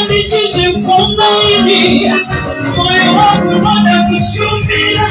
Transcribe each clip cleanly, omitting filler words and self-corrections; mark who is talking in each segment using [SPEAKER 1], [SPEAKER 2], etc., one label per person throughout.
[SPEAKER 1] Ndichizvipfumaini moyo wangu unoda kushumira.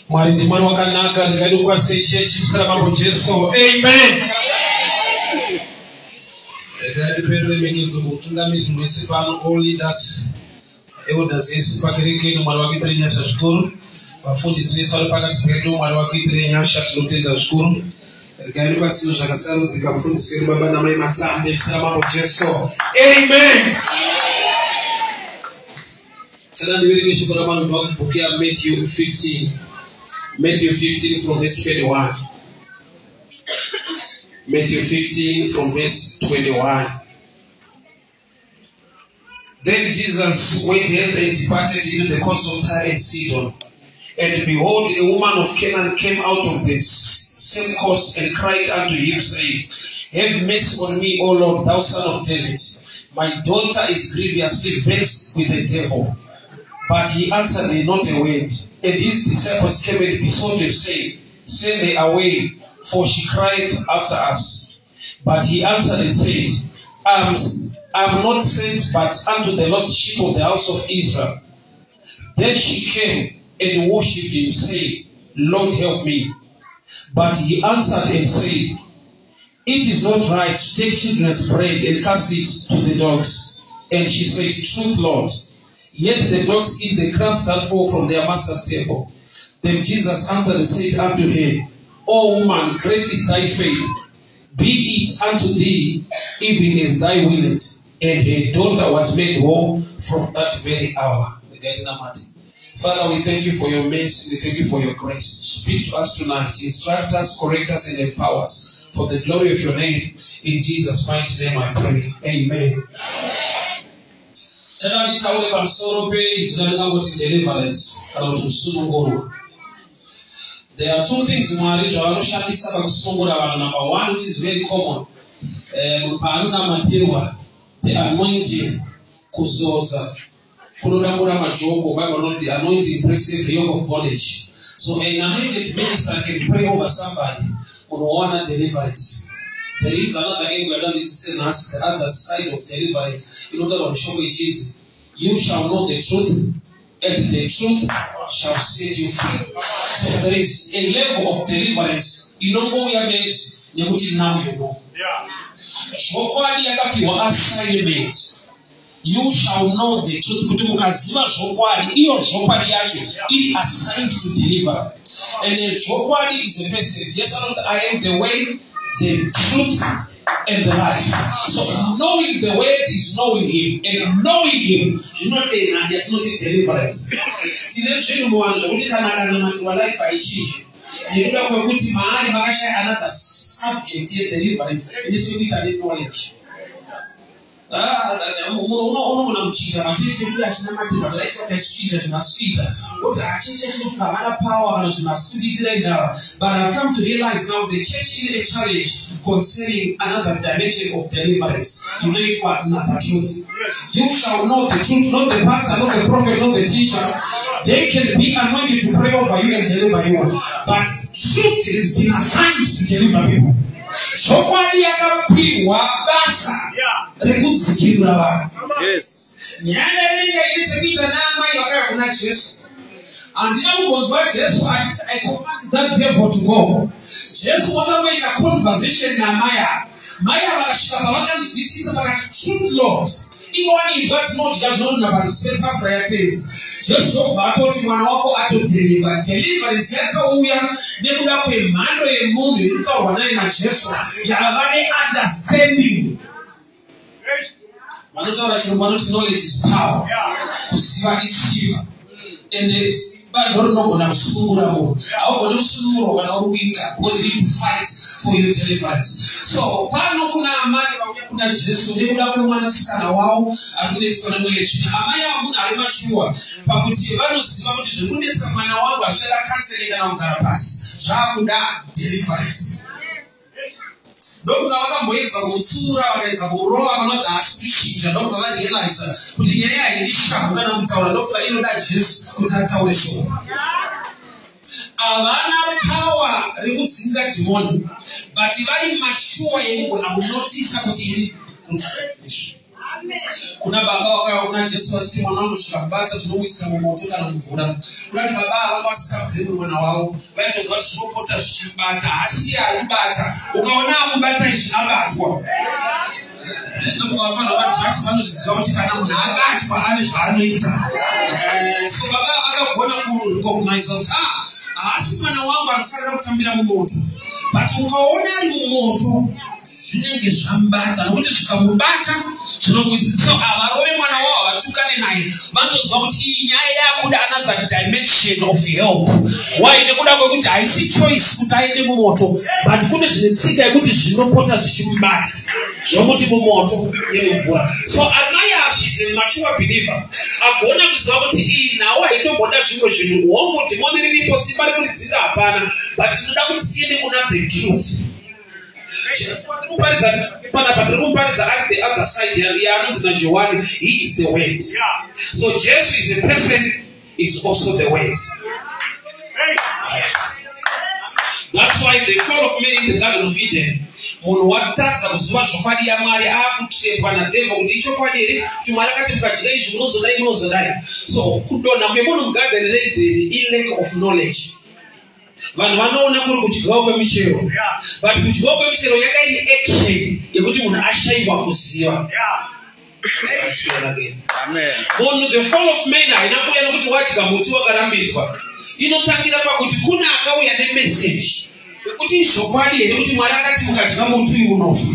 [SPEAKER 2] Mwari ndimwari wakanaka. Ndingadikwa sechechi muzita ramambo Jesu, amen. Regai ndipe ruremekedzo kumutungamiriri wese pano, all leaders, elders ese pakereke ino. Mwari wakuitire nyasha zvikuru. Vafundisi vese vari pakati pedu, Mwari wakuitire nyasha, tinotenda zvikuru. Regai ndikwazise zvakasarudzika mufundisi wedu, baba namai Matande, muzita ramambo Jesu, amen. Tada ndiverenge shoko ramwari kubva kubhuku yaMatthew 15, Matthew 15 from verse 21. Matthew 15 from verse 21. Then Jesus went ahead and departed into the coast of Tyre and Sidon. And behold, a woman of Canaan came out of the same coast and cried unto him, saying, Have mercy on me, O Lord, thou son of David. My daughter is grievously vexed with the devil. But he answered her not a word. And his disciples came and besought him, saying, Send her away, for she cried after us. But he answered and said, I am not sent but unto the lost sheep of the house of Israel. Then she came and worshipped him, saying, Lord, help me. But he answered and said, It is not right to take children's bread and cast it to the dogs. And she said, Truth, Lord. Yet the dogs eat the crumbs that fall from their master's table. Then Jesus answered and said unto her, O woman, great is thy faith. Be it unto thee even as thou willest. And her daughter was made whole from that very hour. Father, we thank you for your mercy. We thank you for your grace. Speak to us tonight. Instruct us, correct us, and empower us for the glory of your name. In Jesus' mighty name I pray. Amen. Chada nditaure pamusoro peizita ringangoti deliverance kana kuti kusunungurwa. There are two things Mwari zvavanoshandisa pakusunungura vanhu. Number one, which is very common, munhu paanonamatirwa, the anointing, kuzodza kunodambura majoko. Bible rinoti the anointing breaks every yoke of bondage. So an anointed minister can pray over somebody, munhu wawana deliverance. There is another angle yadandidzise nhasi, the other side of deliverance, inotaurwa mushoko ichinzi, "You shall know the truth and the truth shall set you free. So there is a level of deliverance inongouya bedzi nekuti now you know. Zvokwadi yakapiwa assignment. You shall know the truth. Kuti mukaziva zvokwadi, iyo zvokwadi yacho iri assigned to deliver. And zvokwadi is a person. Jesu anoti, "I am the way, the truth and the life." So knowing the word is knowing him, and knowing him zvinodenha yatinoti deliverance. Tine zvinhu muvanhu zvokuti kana akanamatirwa, life haichinji, nekuda kwekuti maari makashaya another subject yedeliverance ine chekuita neknowledge. Unogona kuchinja machechi ekuti achinamatirwa, life yake achichinja, zvinaswita kuti achechi achinofunga havana power kana zvinaswitira indava. But I've come to realize now the church ine a challenge concerning another dimension of deliverance inoitwa another truth. You shall know the truth, not the pastor, not the prophet, not the teacher. They can be anointed to pray over you and deliver you, but truth has been assigned to deliver people. Zvokwadi yakapiwa basa rekudzikinura vanhu. Nyaya inenge ine chekuita naamai vakauya kuna Jesu, handina kumbonzwa Jesu, "I command that devil to go." Jesu wakangoita conversation naamai ava. Mai ava vakasvika pavakanzwisisa, vakati, "Truth, Lord, ingowani imbwa dzinodya zvinodonha pasi petafura yatenzi." Jesu ndokubva atoti, "Mwana wako atodeliver." Deliverance yakauya nekuda kwemhando yemunhu iri kutaurwa naye naJesu, yava neunderstanding. Vanotaura Chirungu vanoti knowledge is power. Kuziva isimba, ende simba ndo rinogona kusunungura munhu. Haugoni kusunungurwa kana uri weaker, because you need to fight for your deliverance. So pano kuna amai vauya kuna Jesu nekuda kwemwanasikana wavo ari kunetswa nemweya tsvina. Amai ava munhu ari mature pakuti vanoziva kuti zviri kunetsa mwana wangu hazvichada counseling kana kugara pasi, zvaakuda deliverance. Ndokunga vakamboedza kumutsiura, vakaedza kurova, vanoti haasi kuchinja. Ndokubva varealiza kuti nyaya haidi shamhu kana kutaura, ndofunga inoda Jesu kuti ataure shoko. Havana power rekudzinga dhimoni, but vari mature yekugona kunotisa kuti iri kuna baba vakauya kuna Jesu vachiti, "Mwana wangu zvikabata zvinomuisa mumoto kana mumvura." Kurati baba ava vasingablame mwana wavo, vaitoziva kuti zvinopota zvichibata, hasi ari kubata. Ukaona akubata izvi, abatwa. Ndofunga vafanira vadrugs vanozviziva kuti kana munhu abatwa ane zvaanoita. So baba akagona kurecognize kuti, ah, haasi mwana wangu anofanira kutambira mumoto, but ukaona ari mumoto zvinenge zvamubata, nokuti zvikamubata zvinomuisa. So havarove mwana wavo, havatukane naye. Vanotoziva kuti iyi nyaya yakuda another dimension of help. Why? Nekuda kwekuti haisi choice kuti aende mumoto, but kune zvine tsika yekuti zvinopota zvichimubata zvomuti mumoto nemumvura. So amai ava is a mature believer, agona kuziva kuti iyi nhau haitomboda zvimwe zvinhu. Hongu, dhimoni riripo, simba rekuridzinga hapana, but tinoda kuti tiende kuna the truth. Panapa tiri kumuparidza ari the other side yaanonzi naJohani, he is the word. So Jesu is a person, is also the word. That's why the fall of man in the Garden of Eden, munhu watadza kuziva zvokwadi yaMwari, akutrepwa nadevil kuti ichokwadi here kuti Mwari akati mukadya izvi munozodai, munozodai? So kudonha kwemunhu mugarden reEden ilack of knowledge. Vanhu vanoona kuri kudyiwa kwemichero, but kudyiwa kwemichero yanga iri action yekuti munhu ashayiwa kuziva. Munhu, the fall of man haina kuuya nokuti wadya muti wakarambidzwa. Inotangira pakuti kune akauya nemeseji yekuti izvokwadi here kuti Mwari akati mukadya muti uyu unofa?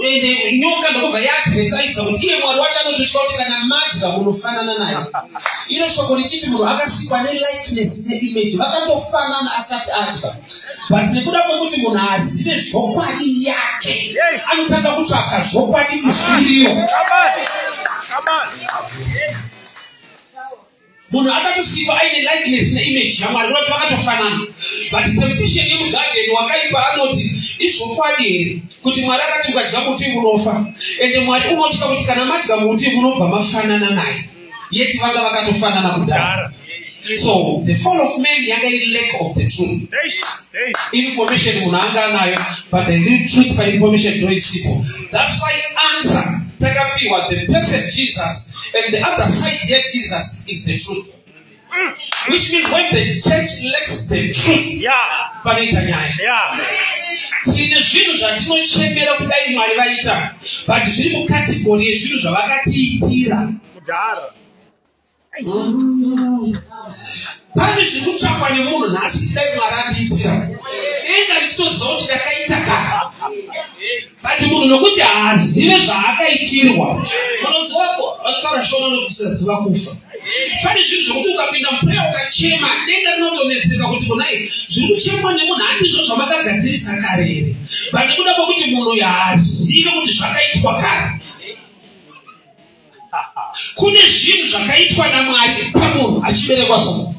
[SPEAKER 2] Ende nyoka ndokubva yaadvertisa kuti iye Mwari wacho anototya kuti kana madya munofanana naye. Iro shoko richiti munhu akasikwa nelikeness neimage, vakatofanana asati adya. But nekuda kwekuti munhu azive zvokwadi yake, anotanga kutsvaka zvokwadi isiriyo.
[SPEAKER 1] Come on.
[SPEAKER 2] Munhu akatosikwa aine likeness neimage yaMwari, kurati vakatofanana. But temptation yemugadheni wakaipa anoti, izvokwadi here kuti Mwari akati mukadya muti munofa? Ende Mwari unotya kuti kana madya muti munobva mafanana naye, yeti vanga vakatofanana kudhara. So the fall of man yanga iri lack of the truth.
[SPEAKER 1] Hey.
[SPEAKER 2] Information munhu anga anayo, but the real truth painformation ndo isipo. That's why answer takapiwa the person Jesus, and the other side yeJesus is the truth. Which means when the church lacks the truth, panoita nyaya. Tine zvinhu zvatinochemera kudai Mwari vaita, but zviri mukategori yezvinhu zvavakatiitira.
[SPEAKER 1] Kudhara.
[SPEAKER 2] Pane zviri kutsvakwa nemunhu nhasi, dai Mwari andiitira, denga richitoziva kuti ndakaita kare, but munhu nokuti haazive zvaakaitirwa. Unoziva, vanotaura Shona nokuti kusaziva kufa. Pane zvinhu zvokuti ukapinda muprayer ukachema, denga rinotonetseka kuti kunai zviri kuchemwa nemunhu handizvo zvamakagadzirisa kare here? But nekuda kwekuti munhu uyu haazive kuti zvakaitwa kare, kune zvinhu zvakaitwa naMwari pamunhu achiberekwa so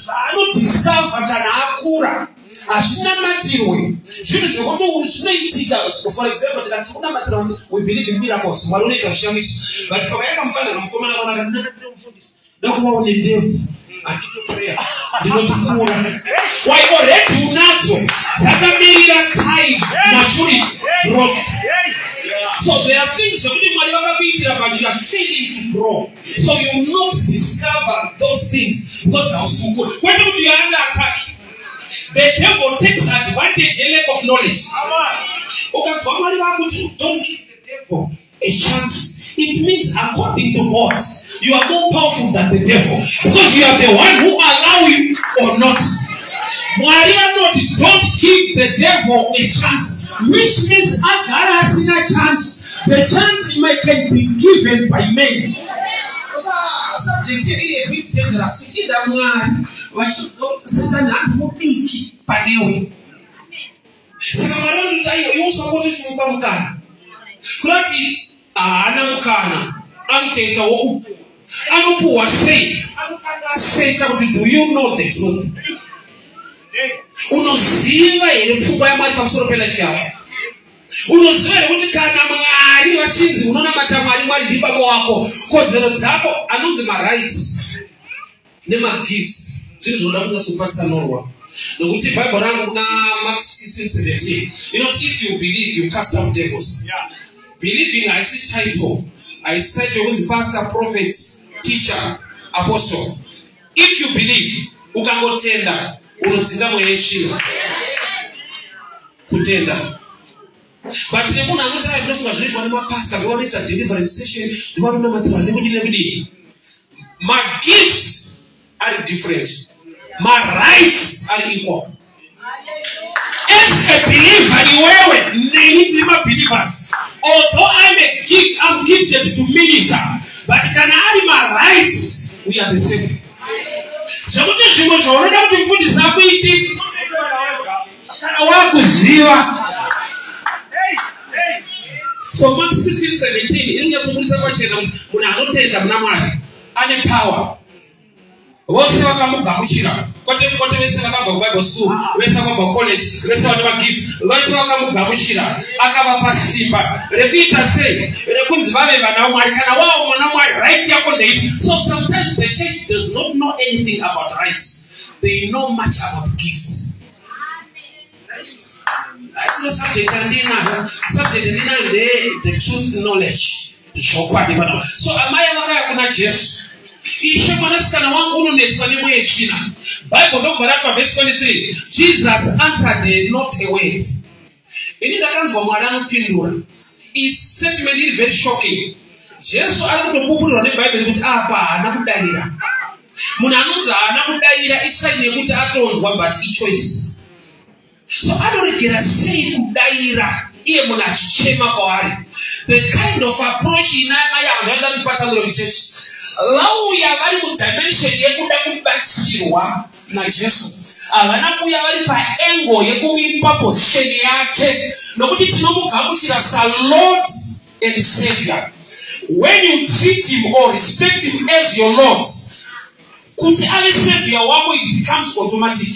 [SPEAKER 2] zvaanodiscover kana akura hazvinamatirwe. Zvinhu zvekuti zvinoitika. For example, tikati kunamatira kuti we believe in miracles, Mwari unoita zvishamiso, but pakayaka mufanana mukomana kwanaka ndinakatire mufundisi ndakuva une ndebvu, handito prayer, ndinoti kura why already unadzo, dzakamirira time, maturity, growth. So there are things zvekuti Mwari vakakuitira, but you are failing to grow, so you will not discover those things because hausi kukura. Kwete kuti you are under attack. The devil takes advantage yelack of knowledge. Ukanzwa Mwari vakuti don't give the devil a chance, it means according to God you are more powerful than the devil, because you are the one who allow you or not. Mwari vanoti don't give the devil a chance, which means agara asina chance. The chance might can be given by men. Subject iri a bit dangerous. Either Mwari vachisatani hanzi mudiki panewe, saka Mwari vanoti aiwa, iwe usapoti uchimupa mukana, kurati haana mukana, anotoita wokupuwa. Anopuhwa sei? Anotanga asecha kuti do you know the truth? Unoziva here pfungwa yaMwari pamusoro pelife yako? Unoziva here kuti kana Mwari vachinzi unonamata Mwari, Mwari ndibaba wako, kodzero dzako, anonzi marights nemagifts, zvinhu zvinoda kunyatsopatsanurwa? Nokuti Bhaibheri rangu kuna Mark 16:17 inoti if you believe, you cast out devils. Believing haisi title, haisi title yekunzi pastor, prophet, teacher, apostle. If you believe, ukangotenda, unodzinga mweya yetsvina. Kutenda. But nemunhu anoti ai ndinofunga zvinoitwa nemapasta, ndovanoita deliverance session, ndovanonamatira, nekudii nekudii. Magifts ari different, marights ari equal. As a believer, iwewe neni tiri mabelievers. Although I'm a gift, I'm gifted to minister, but kana ari marights, we are the same. Zvekuti zvimwe zvaunoda kuti mufundisi akuiti, kana wakuziva. So Mark 16:17 iri kunyatsobudisa pachena kuti munhu anotenda muna Mwari ane power. Vose vakamugamuchira, kwete vese vakabva kuBible school, vese vakabva college, vese vane magift. Vese vakamugamuchira, akavapa simba rekuita sei? Rekunzi vave vana vaMwari. Kana wava mwana Mwari, right yako ndeipi? So sometimes the church does not know anything about rights. They know much about gifts. Haisino subject andinayo. Subject andinayo nde the truth knowledge, zvokwadi vana. So amai vakaya kuna Jesu, "Ishe, mwanasikana wangu unonetswa nemweya yetsvina." Bible ndobva rati pavhesi 23, "Jesus answered her not a word." Ini ndakanzwa Mwari anopindura. Istatement iri very shocking. Jesu ari kutopupurirwa neBhaibheri kuti apa haana kudayira. Munhu anonzi haana kudayira isign yekuti atonzwa, but ichoice. So anoregera sei kudayira iye munhu achichema kwaari? The kind of approach ina amai avo ndaida kupatsanura kuchechi. Vauya vari mudimension yekuda kubatsirwa naJesu. Havana kuuya vari paangle yekumupa position yake, nokuti tinomugamuchira saLord and Savior. When you treat him or respect him as your Lord, kuti ave savior wako, it becomes automatic.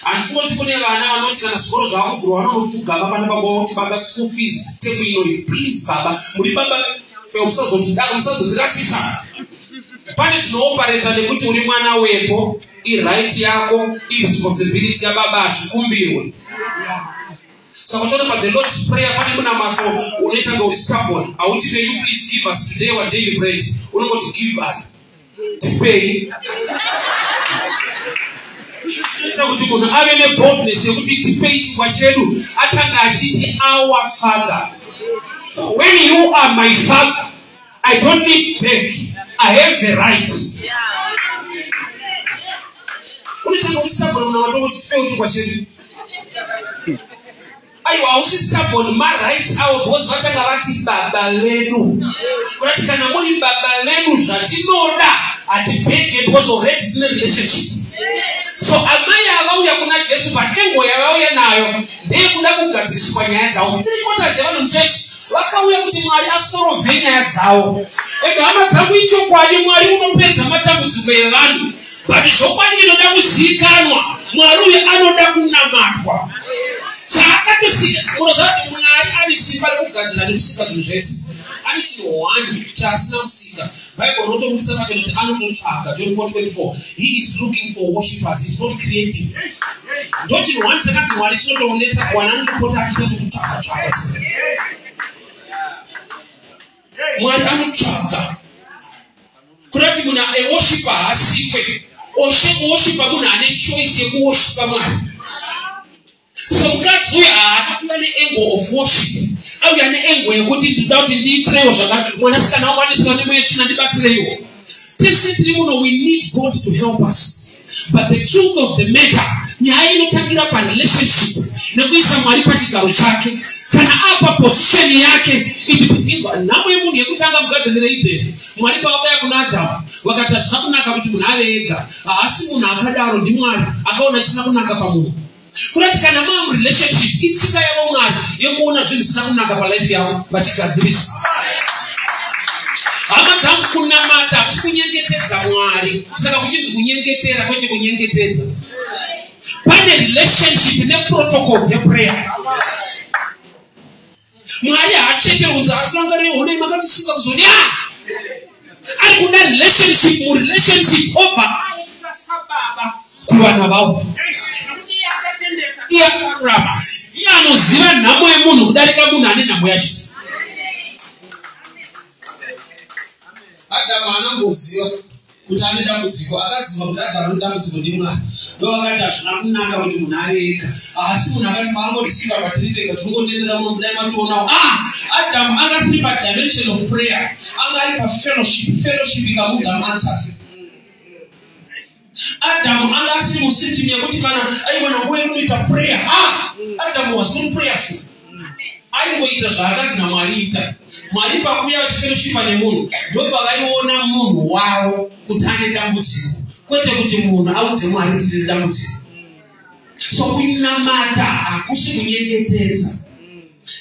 [SPEAKER 2] Handifunga kuti kune vana vanoti kana zvikoro zvavakuvhurwa vanonopfugama pana baba voti, "Baba, school fees term inoi, please baba, muri baba, musazotidaro, musazondirasisa." Pane zvinoopareta nekuti uri mwana wepo, iright yako, iresponsibility yababa, hazvikumbirwe. Saka uchiona pathe Lord's Prayer pane munamato unoita kunge uri stubborn. Hauti, "May you please give us today our daily bread." Unongoti, "Give us." Tipei. Chinoita kuti munhu ave neboldness yekuti tipei chingwa chedu, atanga achiti our Father. So when you are my father, I don't need beg, I have a right. Unotanga uchitambura munamato kuti tipei chingwa chedu. Aiwa, hausi stubborn, marights avo, because vatanga vati baba vedu. Kurati kana muri baba vedu, zvatinoda hatibhege, because already tine relationship. So amai avauya kuna Jesu, but angle yavauya nayo ndeyekuda kugadziriswa nyaya dzavo. Three quarters yevanhu muchechi vakauya kuti Mwari asolve nyaya dzavo. Ende hama dzangu, ichokwadi, Mwari unopedza matambudziko evanhu, but zvokwadi inoda kuzivikanwa, Mwari uyu anoda kunamatwa. Chaakatosika, munoziva kuti Mwari ane simba rekugadzira nekusika zvinhu zvese. Ane chinhu one chaasina kusika. Bhaibheri rinotomudisa pachena kuti anototsvaga. John 4:24, he is looking for worshippers, he is not creating. Ndo chinhu one chakati Mwari chinotomunetsa kuwana. Anotopota achiita chekutsvaga tsvaga. Mwari anotsvaga. Kurati munhu aworshipa haasikwe. Kuworshipa munhu ane choice yekuworshipa Mwari. So mukadzi uyu haana kuva neangle of worship, auya neangle yekuti ndinoda kuti ndiitirewo zvakati, mwanasikana wangu anetswa nemweya tsvina, ndibatsireiwo. Tese tiri muno, we need God to help us, but the truth of the matter, nyaya inotangira parelationship nekuisa Mwari pachigaro chake. Kana apa position yake, it begins. Nhamo yemunhu yekutanga mugadheni reEdheni, Mwari pavakauya kuna Adhamu vakati hazvina kunaka kuti munhu ave ega. Haasi munhu akadaro, ndiMwari akaona chisina kunaka pamunhu. Kurati kana maa murelationship, itsika yavo Mwari yekuona zvinhu zvisina kunaka palife yavo vachigadzirisa. Hama dzangu, kunamata hakusi kunyengetedza Mwari. Saka kuchinzi kunyengetera, kwete kunyengetedza. Pane relationship neprotocol dzeprayer. Mwari haachekeri kunzi atirangarire, honai makatisika kuzodi. Ari kuda relationship. Murelationship obva aita sababa kuvana vavo. Iye akarurama, iye anoziva nhamo yemunhu kudarika munhu ane nhamo yacho. Adhamu haanamboziva kuti ane dambudziko. Akaziva kuti Adhamu ane dambudziko ndiMwari. Ndo vakati hazvina kunaka kuti munhu ave ega. Haasi munhu akati maangotisika patiri tega, tinongotendera muno, kudai mationawo. Ah, Adhamu anga asiri padimension of prayer, anga ari pafellowship. Fellowship ikamudza maanswers. Adamu anga asiri musystem yekuti kana aiwana nguva yekunoita prayer. Ah, Adamu was not prayerful, aingoita zvaakadzi naMwari ita. Mwari pakuuya vachifellowshipa nemunhu, ndo pavaiona munhu wavo kuti ane dambudziko, kwete kuti munhu audze Mwari kuti ndine dambudziko. So kunamata hakusi kunyengetedza.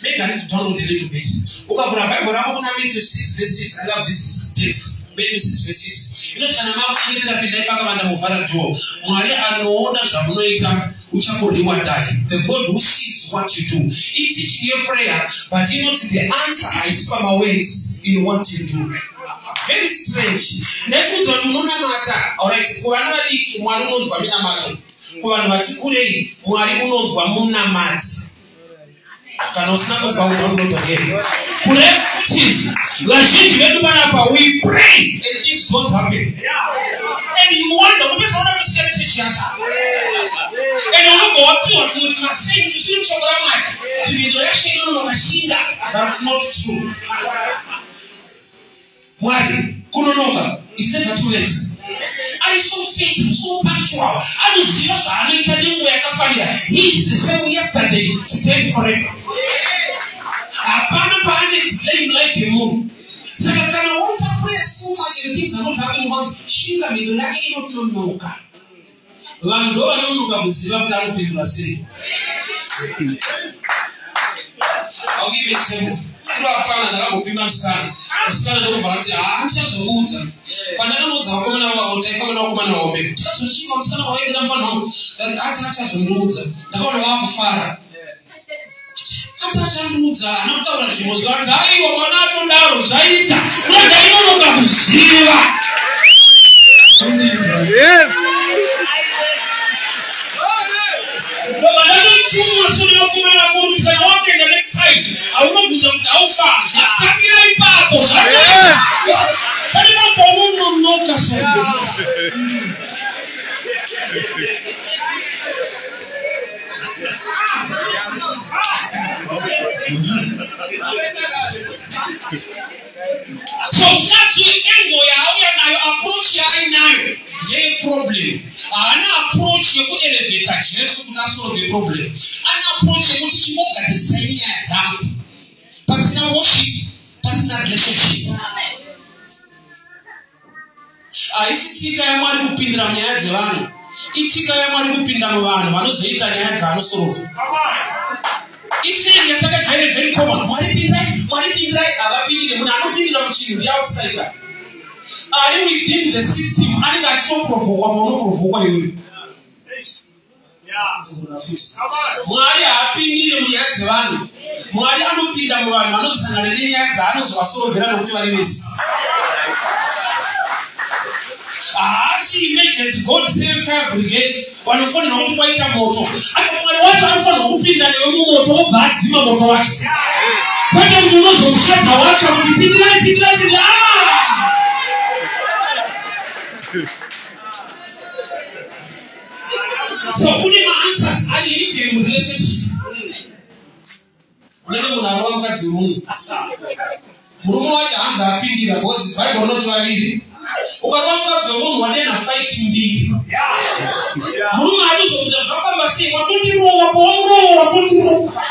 [SPEAKER 2] Maybe I need to download a little bit. Ukavhura Bhaibheri rako kuna Matthew 6 verse 6, I love this text. Matthew 6 verse 6 inoti kana makunyengetera, pindai pakavanda, muvhara door. Mwari anoona zvamunoita uchakurewardai, the God who sees what you do. Iteaching yeprayer, but inoti the answer haisi pamawords, in what you do. Very strange. Ndaifunza kuti unonamata, alright, kuvana vadiki Mwari unonzwa minamato, kuvanhu vati kurei Mwari unonzwa munamati. Kana usina kunzwa, udownload again. Kureva kuti vazhinji vedu panapa, we pray and things don't happen and you wonder. Unopesa unatosiya nechechi yacho and unobva wapiwa tumwe tumasei tusiri shoko raMwari, mhinduro yacho inonoka. That's not true. Mwari kunonoka is never too late. Ari so faithful, so punctual, anoziva zvaanoita nenguva yakafanira. He is the same yesterday, today, forever. Hapana paane delay in life yemunhu. Saka kana waita prayer so much and things are not happening, want shinga, mhinduro yake inononoka. Vanhu ndo vanononoka kuziva kuti anopindura sei. I'll give you example. Kufana ndakambopfimba musikana. Musikana ndokubva ati haa, ndichazokuudza. Pandakamuudza vakomana vavo, taifamba navakomana vahombe, tikazochimba musikana waendera mufana wangu, ati achazondiudza. Ndakaona vaakufara. Ati achandiudza, haana kutaura zvimwe zvanzi aiwa, mwana atodaro, zvaita kuda. Ndainonoka kuziva.
[SPEAKER 1] Yes.
[SPEAKER 2] Ndatotumwa sure vakomana vakuru kuti kana wapenda next time haunobvunza kuti haufa. Zvatangira ipapo, zvatanga. Pane paunononoka so. So mukadzi weangle yaauya nayo, approach yaainayo ndeyeproblem. Haana approach yekuelevheta Jesu kuti asolve problem. Ane approach yekuti chimbogadzirisai nyaya dzangu. Pasina worship, pasina relationship. Haisi tsika yaMwari kupindira munyaya dzevanhu. Itsika yaMwari kupinda muvanhu vanozoita nyaya dzaanosolva. Isei yatakajaira, very common: "Mwari pindirai, Mwari pindirai." Havapindire. Munhu anopindira muchinhu ndioutsider. Ari within the system anenge achitoprovokwa paunoprovokwa iyoyo. Mwari haapindire munyaya dzevanhu. Mwari anopinda muvanhu vanozosangana nenyaya dzaanozovasorovhera nokuti vari vese. Haasi emergency God save fire brigade vanofanirwa kuti kwaita moto. Aka Mwari wacho anofanirwa kupinda newe mumoto, wobva adzima moto wacho, kwete kuti unozomushedza wacho kuti pindirai, pindirai, pindirai. Ah! So kune maanswers ari hidden murelationship. Unenge munhu arova mukadzi wemunhu, murume wacho hanzi apindira because Bhaibheri rinoti vaviri. Ukarova mukadzi wemunhu, wadena fight mbiri. Murume arizokuita zvafamba sei? Watondirowa, pawamurowa watondirowa.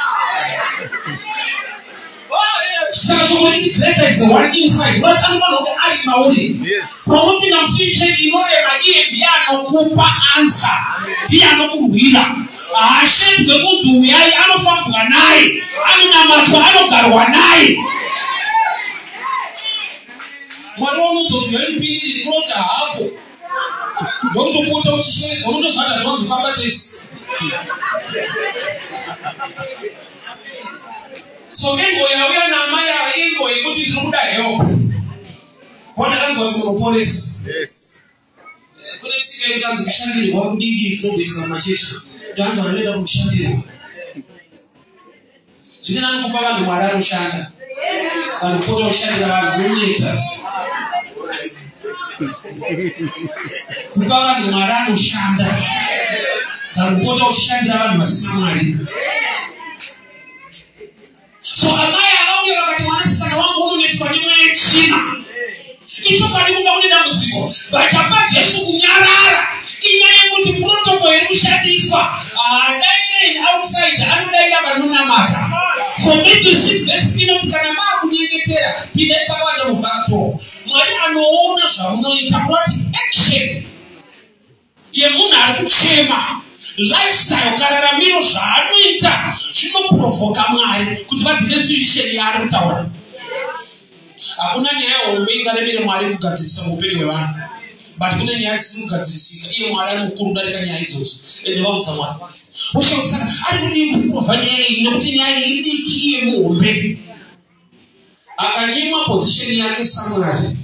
[SPEAKER 2] Saka shoko riti greater is the one inside. But anofanira kuti ari mauri. Paunopinda musituation inorema, iye ndiye anokupa answer, ndiye anokurwira. Haashedzwe kunzi uyai. Anofambwa naye, anonamatwa, anogarwa naye. Mwari waunozoti yaimupindiri kurota hapo, ndokutopota uchisheredza, unotozvata zvinonzofamba tesi. So angle yauya naamai ava ingo yekuti ndiri kuda help, wandakanzwa kuti munoporesa. Kune tsika yekuti anzi kushandirwa kudidi zvinogoitika mumachechi, kuti anzi vanoenda kushandirwa. Zvine nani kupa vanhu Mwari anoshanda, vanopota kushandira vanhu unoneta. Kupa vanhu Mwari anoshanda than kupota uchishandira vanhu vasina Mwari. So amai avauya vakati, "Mwanasikana wangu unonetswa nemweya yetsvina." Ichokwadi, kumba kune dambudziko. Vachapa Jesu kunyarara inyaya yekuti protocol iri kushandiswa. Haadaire outside, anodaira vanonamata. So Matthew 6 verse inoti kana maakunyengetera, pindai pakawanda, muvhara door. Mwari anoona zvamunoita. Kwati action yemunhu ari kuchema, lifestyle, kararamiro, zvaanoita zvinoprovoka Mwari kuti vadeale situation yaari kutaura. Hakuna nyaya hombe ingaremere Mwari kugadzirisa muupenyu hwevanhu, but kune nyaya dzisiri kugadzirisika. Iye Mwari ari mukuru kudarika nyaya idzodzo. Ende vaudza Mwari woshauri. Saka ari kudii kuprova nyaya iyi? Nekuti nyaya iyi idiki, iye muhombe. Akanyimwa position yake saMwari,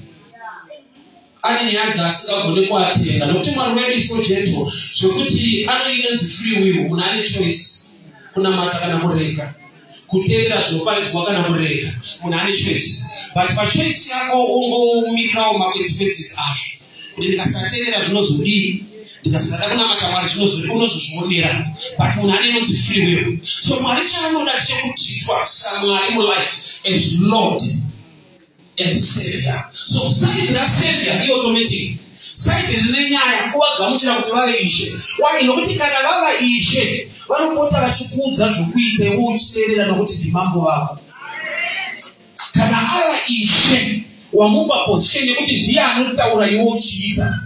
[SPEAKER 2] ane nyaya dzaasingagone kuatenga, nokuti Mwari wedu iso gentle zvekuti anoinonzi free will. Munhu ane choice kunamata kana kurega, kuteerera zvinoparidzwa kana kurega. Munhu ane choice, but pachoice yako ungomirirawo maconsequences azvo, kuti ndikasateerera zvinozodii, ndikasada kunamata Mwari zvinozodii, unozozvionera. But munhu ane inonzi free will. So Mwari chaanoda chekutitwa saMwari mulife as Lord and Savior. So side raSavior iautomatic. Side rine nyaya kuvagamuchira kuti vave Ishe. Why? Nokuti kana vava Ishe, vanopota vachikuudza zvokuita, iwe uchiteerera, nokuti ndimambo vako. Kana ava Ishe, wamupa position yekuti ndiye anotaura, iwe uchiita.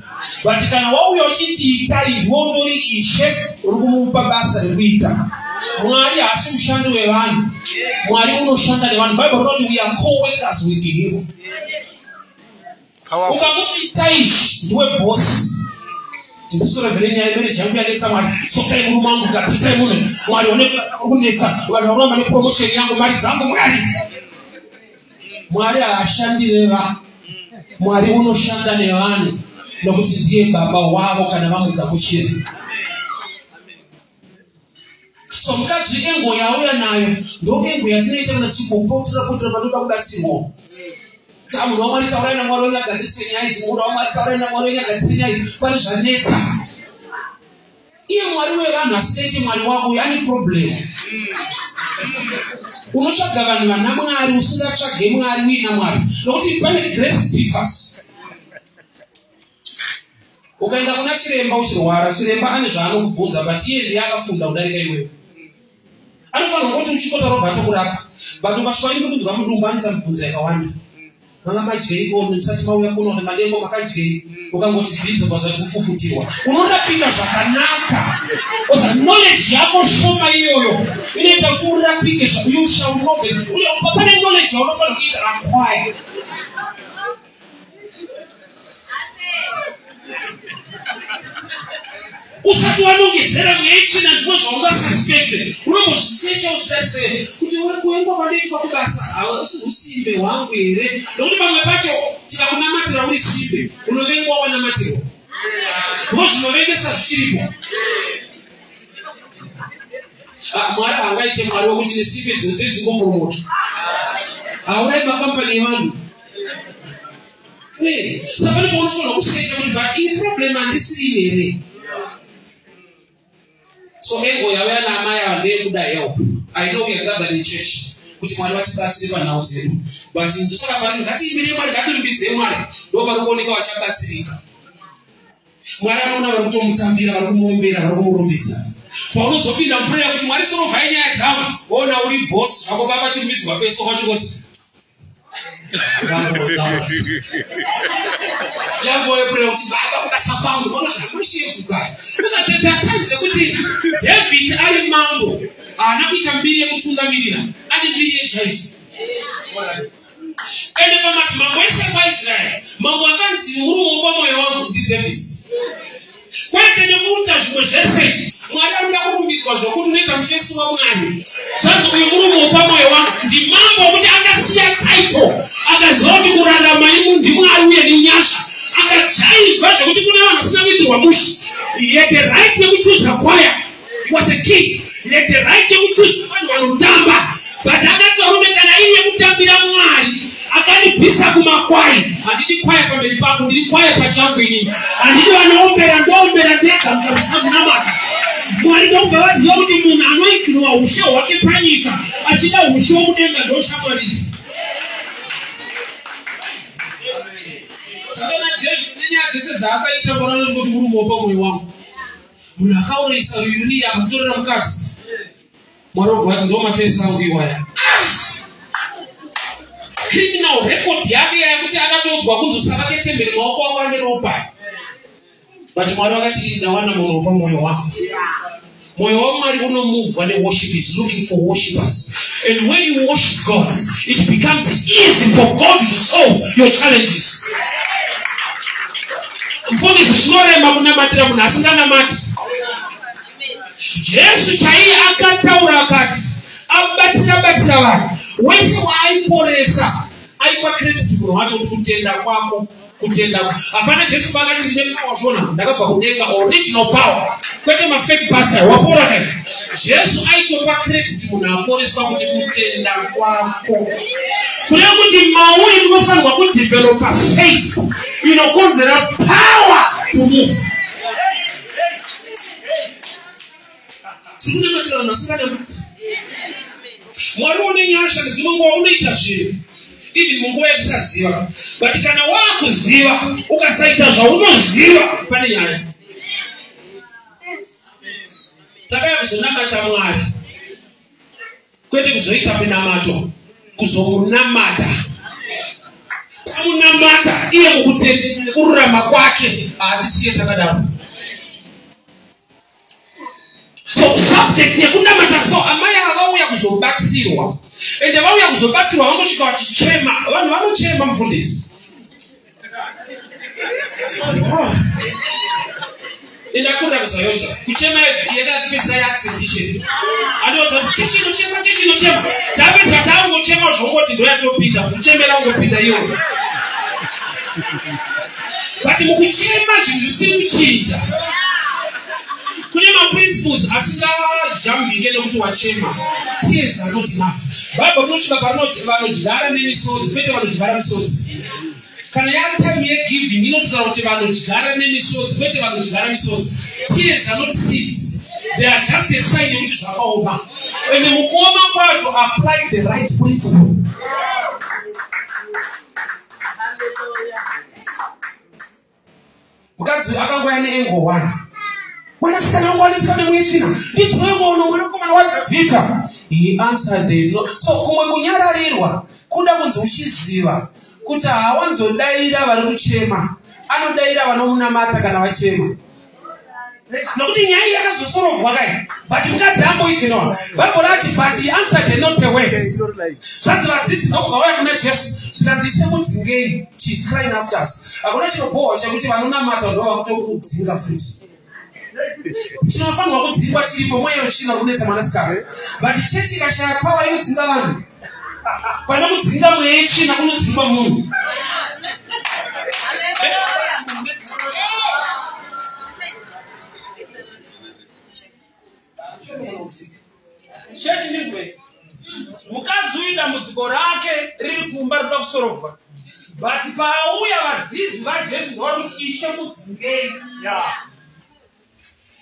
[SPEAKER 2] But kana wauya uchiti itai, ndiwe utori Ishe, uri kumupa basa rekuita. Mwari haasi mushandi wevanhu. Mwari unoshanda nevanhu. Bhaibheri rinoti we are co-workers with him.
[SPEAKER 1] Powerful.
[SPEAKER 2] Ukamuti itaishi, ndiwe bosi. Ndisitorevhere nyaya yemarriage yangu yanetsa. Mwari, sokai murume wangu, gadzirisai munhu. Mwari, one basa uri kunetsa, vanhu varoramba nepromotion yangu, mari dzangu. Mwari, Mwari haashandireva. Mwari unoshanda nevanhu nokuti ndiye baba wavo kana vamugamuchira. So mukadzi, angle yauya nayo ndo angle yatinoita kana tichingopotera potera panoda kubatsirwawo. Munhu waMwari, taurai naMwari wenyu agadzirise nyaya idzi. Munhu waMwari, taurai naMwari wenyu agadzirise nyaya idzi, pane zvanetsa. Iye Mwari wevanhu asingaiti Mwari wako uyu ane problem. Unotsvaga vanhu vana Mwari, usingatsvage Mwari uina Mwari, nokuti pane grace differs. Ukaenda kuna chiremba uchirwara, chiremba ane zvaanokubvunza, but iye ndiye akafunda kudarika iwewe. Anofanirwa kuti uchikotaura ubva atokurapa, but ukasvika iri kunzwa mudumbu, anoita mibvunzo yakawanda. Manga madyeiko musati mauya kuno? Kuti madeko makadyei? Ukangoti bhinzi, kwazvati kufufutirwa, unorapika zvakanaka. Oza knowledge yako shoma iyoyo inoita kuti urapike. You shall know them. Pane knowledge yaunofanira kuita acquire. Usati wanongedzera mweya itsvina, zvimwe zvaungasuspecte unombozvisecha uchitarisei kuti uri kuengwa kwandoitwa kubasa hausi usimbe hwangu here? Nokuti pamwe pacho tikakunamatira uri simbe, unovengwa wanamatirwa, ndo zvinovengesa zvichiripo. Ah, Mwari haangaite Mwari wekuti nesimbe dzose dzingopromota haurai makampani evanhu. Saka pane paunofanira kusecha kuti, but iyi problem handisiri here? So angle yauya naamai ava ndeyekuda help. I know we are gathered in church kuti Mwari vatibatsire panhau dzedu, but ndosaka pari ngatiimbirei Mwari, ngatirumbidzei Mwari, ndo pari kuoneka vachabatsirika. Mwari anoona vari kutomutambira, vari kumuombera, vari kumurumbidza. Paunozopinda muprayer kuti, "Mwari, sorovhai nyaya dzangu," woona uri boss zvako papa chirumbidzwa peso kwachingoti yangoyeprayer kuti, "Baba, kubasa kwangu." Ona zvamashefuka usateta times ekuti David ari mambo haana kuita mbiri yekutungamirira, ane mbiri yejaivhi. Ende pamadzimambo ese kwaIsraeri, mambo akanzi murume wepamwoyo wangu ndiDavid, kwete nekuita zvimwe zvese. Mwari anoda kurumbidzwa zvokuti unoita mufesi waMwari. Zvanzi uyu murume wepamwoyo wangu ndimambo wekuti akasiya title, akaziva kuti kurarama imu ndiMwari uye nenyasha. Akajaivha zvokuti kune vanhu vasina kuitirwa mushe. He had the right yekuchuza kwaya. He was a king. He had the right yekuchuza vanhu vanotamba, but akati, "Varume, kana iri yekutambira Mwari akandibvisa kumakwai, handidi kwaya pamberi pangu, ndiri kwaya pachangu inini. Handidi vanoombera, ndoombera ndega mukamusamunamata Mwari." Ndokubva vaziva kuti munhu anoignora ushe hwake panyika achida ushe womudenga ndoshamwariri. Saka naDavid nenyaya dzese dzaakaita, mwana kuti murume wepamwoyo wangu, munhu akaurayisa Uriya, akamutorera mukadzi, Mwari obva ati, "Ndo mafesi angu iwaya." Criminal record yake yakuti akatoudzwa kunzi usavake temberi, maoko ako ane ropa, but Mwari vakati, "Ndawana munhu wepamwoyo wako." Mwoyo waMwari unomuvwa neworship. Is looking for worshipers, and when you worship God, it becomes easy for God to solve your challenges. Mfundisi, zvinorema kunamatira munhu asinganamati. Jesu chaiye akataura akati abatsira batsira vanhu, wese waaiporesa aipa credit munhu wacho kuti kutenda kwako, kutenda. Hapana Jesu paakati, "Ndine power zvona, ndakabva kudenga, original power, kwete mafake pastor." Wapora kai? Jesu aitopa credit munhu aporeswa kuti kutenda kwako. Kureva kuti mauri munofanirwa kudevelopa faith inokonzera power to move. Tiri kunamatira vanhu vasinganamati. Mwari une nyasha, nedzimwe nguva unoita zvinhu even munguva yekusaziva, but kana waakuziva ukasaita zvaunoziva, pane nyaya. Takauya kuzonamata Mwari, kwete kuzoita minamato, kuzomunamata. Tamunamata iye mukutenda nekururama kwake, hatisiye takadaro. So subject yekunamata. So amai ava vauya kuzobatsirwa, ende vauya kuzobatsirwa, vangosvika vachichema. Vanhu vanochema, mufundisi. Oh. Ende akurira kuZAOGA, kuchema yakatipedzisa yatradition. Andoza kuti chechinochema, chechinochema, tapedza tangochema zvongoti ndoyatopinda kuchemera, kungopinda iyoyo. But mukuchema zvinhu zvisiri kuchinja, kune maprinciples asingajambike nekuti wachema. Tears are not enough. Bible rinosvika parinoti vanodyara nemisodzi, kwete vanodyara misodzi. Kana yatime yegiving inotaura kuti vanodyara nemisodzi, kwete vanodyara misodzi. Tears are not seeds. They are just a sign yekuti zvakaoma. Ende mukuoma kwazvo apply the right principle. Mukadzi akangouya neengo 1. Mwanasikana wangu anetswa nemweya tsvina. Ndidzoengo mwanakomana waDhavhidha. He answered no. So kumwe kunyararirwa kuda kunzi uchiziva kuti haawanzodaira vari kuchema, anodaira vanomunamata kana vachema. Nokuti nyaya iyi yakazosorovhwa kai, but mukadzi amboignore. Bible rati but he answered not a word. Zvanzi vadzidzi ndokubva vauya kuna Jesu, zvikanzi Ishe mudzingei, she is crying after us. Hakuna chinobhohwa chekuti vanonamata ndo vakutokudzinga futi. Chinofanirwa kudzingwa chiripo, mweya wetsvina kunetsa mwanasikana. But chechi ikashaya power inodzinga vanhu. Pane kudzinga mweya yetsvina kunodzingwa munhu. Chechi ndinzwe. Mukadzi uyu dambudziko rake riri kumba rinoda kusorovhwa. But paauya vadzidzi vaJesu ndovari kuti Ishe mudzingei.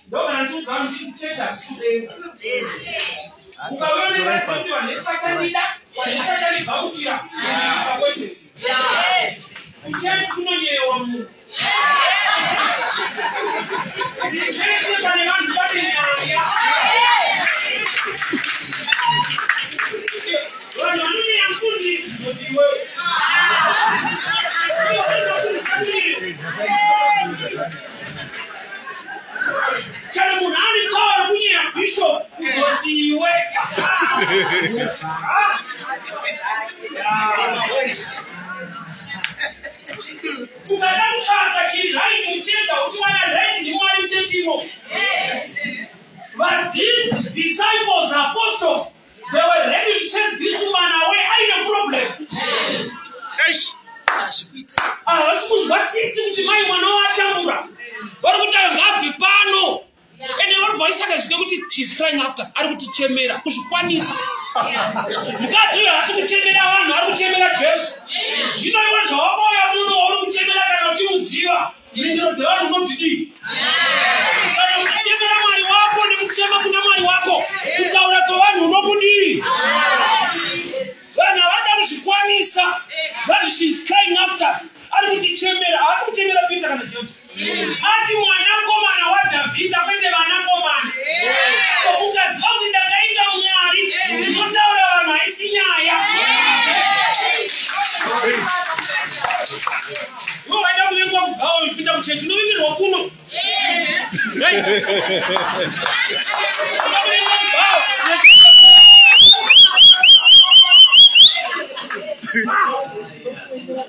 [SPEAKER 2] Ndogara ndichiudza vanhu kuti chechi hatisi kudenga. Ukaoneka sekuti vanhu vese vachandida, vanhu vese vachandigamuchira, disappointment. Kuchechi kunonyeyewa munhu. Pese pane vanhu pane nyaya. Vanhu vanonyeya mufundisi kuti iwewe. Kana munhu ari kwaari kunyeya bishop kuzoti iwe. Ukada kutsvaka chiri right muchechi hauchiwana right ndiMwari muchechimo. Vadzidzi, disciples, apostles, they were ready to chase this woman away. Aine problem. Havasi kunzwa tsitsi kuti mai mwana watambura. Vari kuti ngaabve pano. Ende vari kubva vaisakazvike kuti she's crying after us. Ari kutichemera, kuzvikwanisa. Mukadzi uyu haasi kuchemera vanhu, ari kuchemera Jesu. Zvino iwe zvawakauya muno wauri kuchemera kana uchimuziva, mhinduro dzevanhu unodzidii? Kana uchichemera Mwari wako nekuchema kuna Mwari wako, kutaura kwevanhu unokudii? Vanhu havada kuzvikwanisa. But she is crying after us. Ari kutichemera, haasi kuchemera Peter kana James. Ati mwanakomana waDhavhidha kwete vanakomana. So ukaziva kuti ndakaita Mwari, ndinotaura vanhu haisi nyaya. Iwe waida kuvengwa kubvawo uchipinda muchechi, unovingerwa kuno. Unovingwa kubvawo.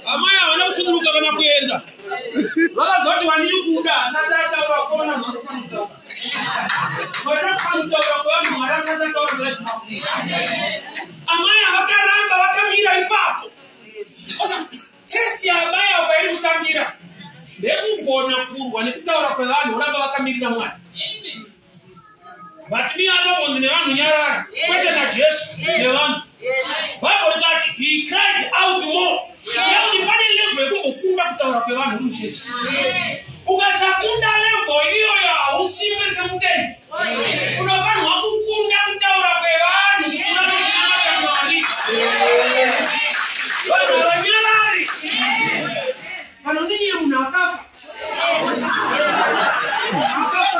[SPEAKER 2] Amai havana kusununguka kana kuenda. Vakaziva kuti wandiri kuda asati ataura kuona mwari kutaura. Mwari kutaura kwevanhu Mwari asati ataura zvazvinofunga. Amai havakaramba vakamira ipapo. Osa test yaamai avo pairi kutangira ndekugona kurwa nekutaura kwevanhu voramba vakamirira Mwari. But me anongonzi nevanhu nyarara, kwete naJesu, nevanhu. Bible rikati he cried out more. Nekuti pane level yekumbofunda kutaura kwevanhu muchechi. Ukasakunda level iyoyo hausimbe semutendi. Unofanirwa kukunda kutaura kwevanhu unochinamata Mwari. Vanhu havanyarari. Kana unenge munhu akafa. Akafa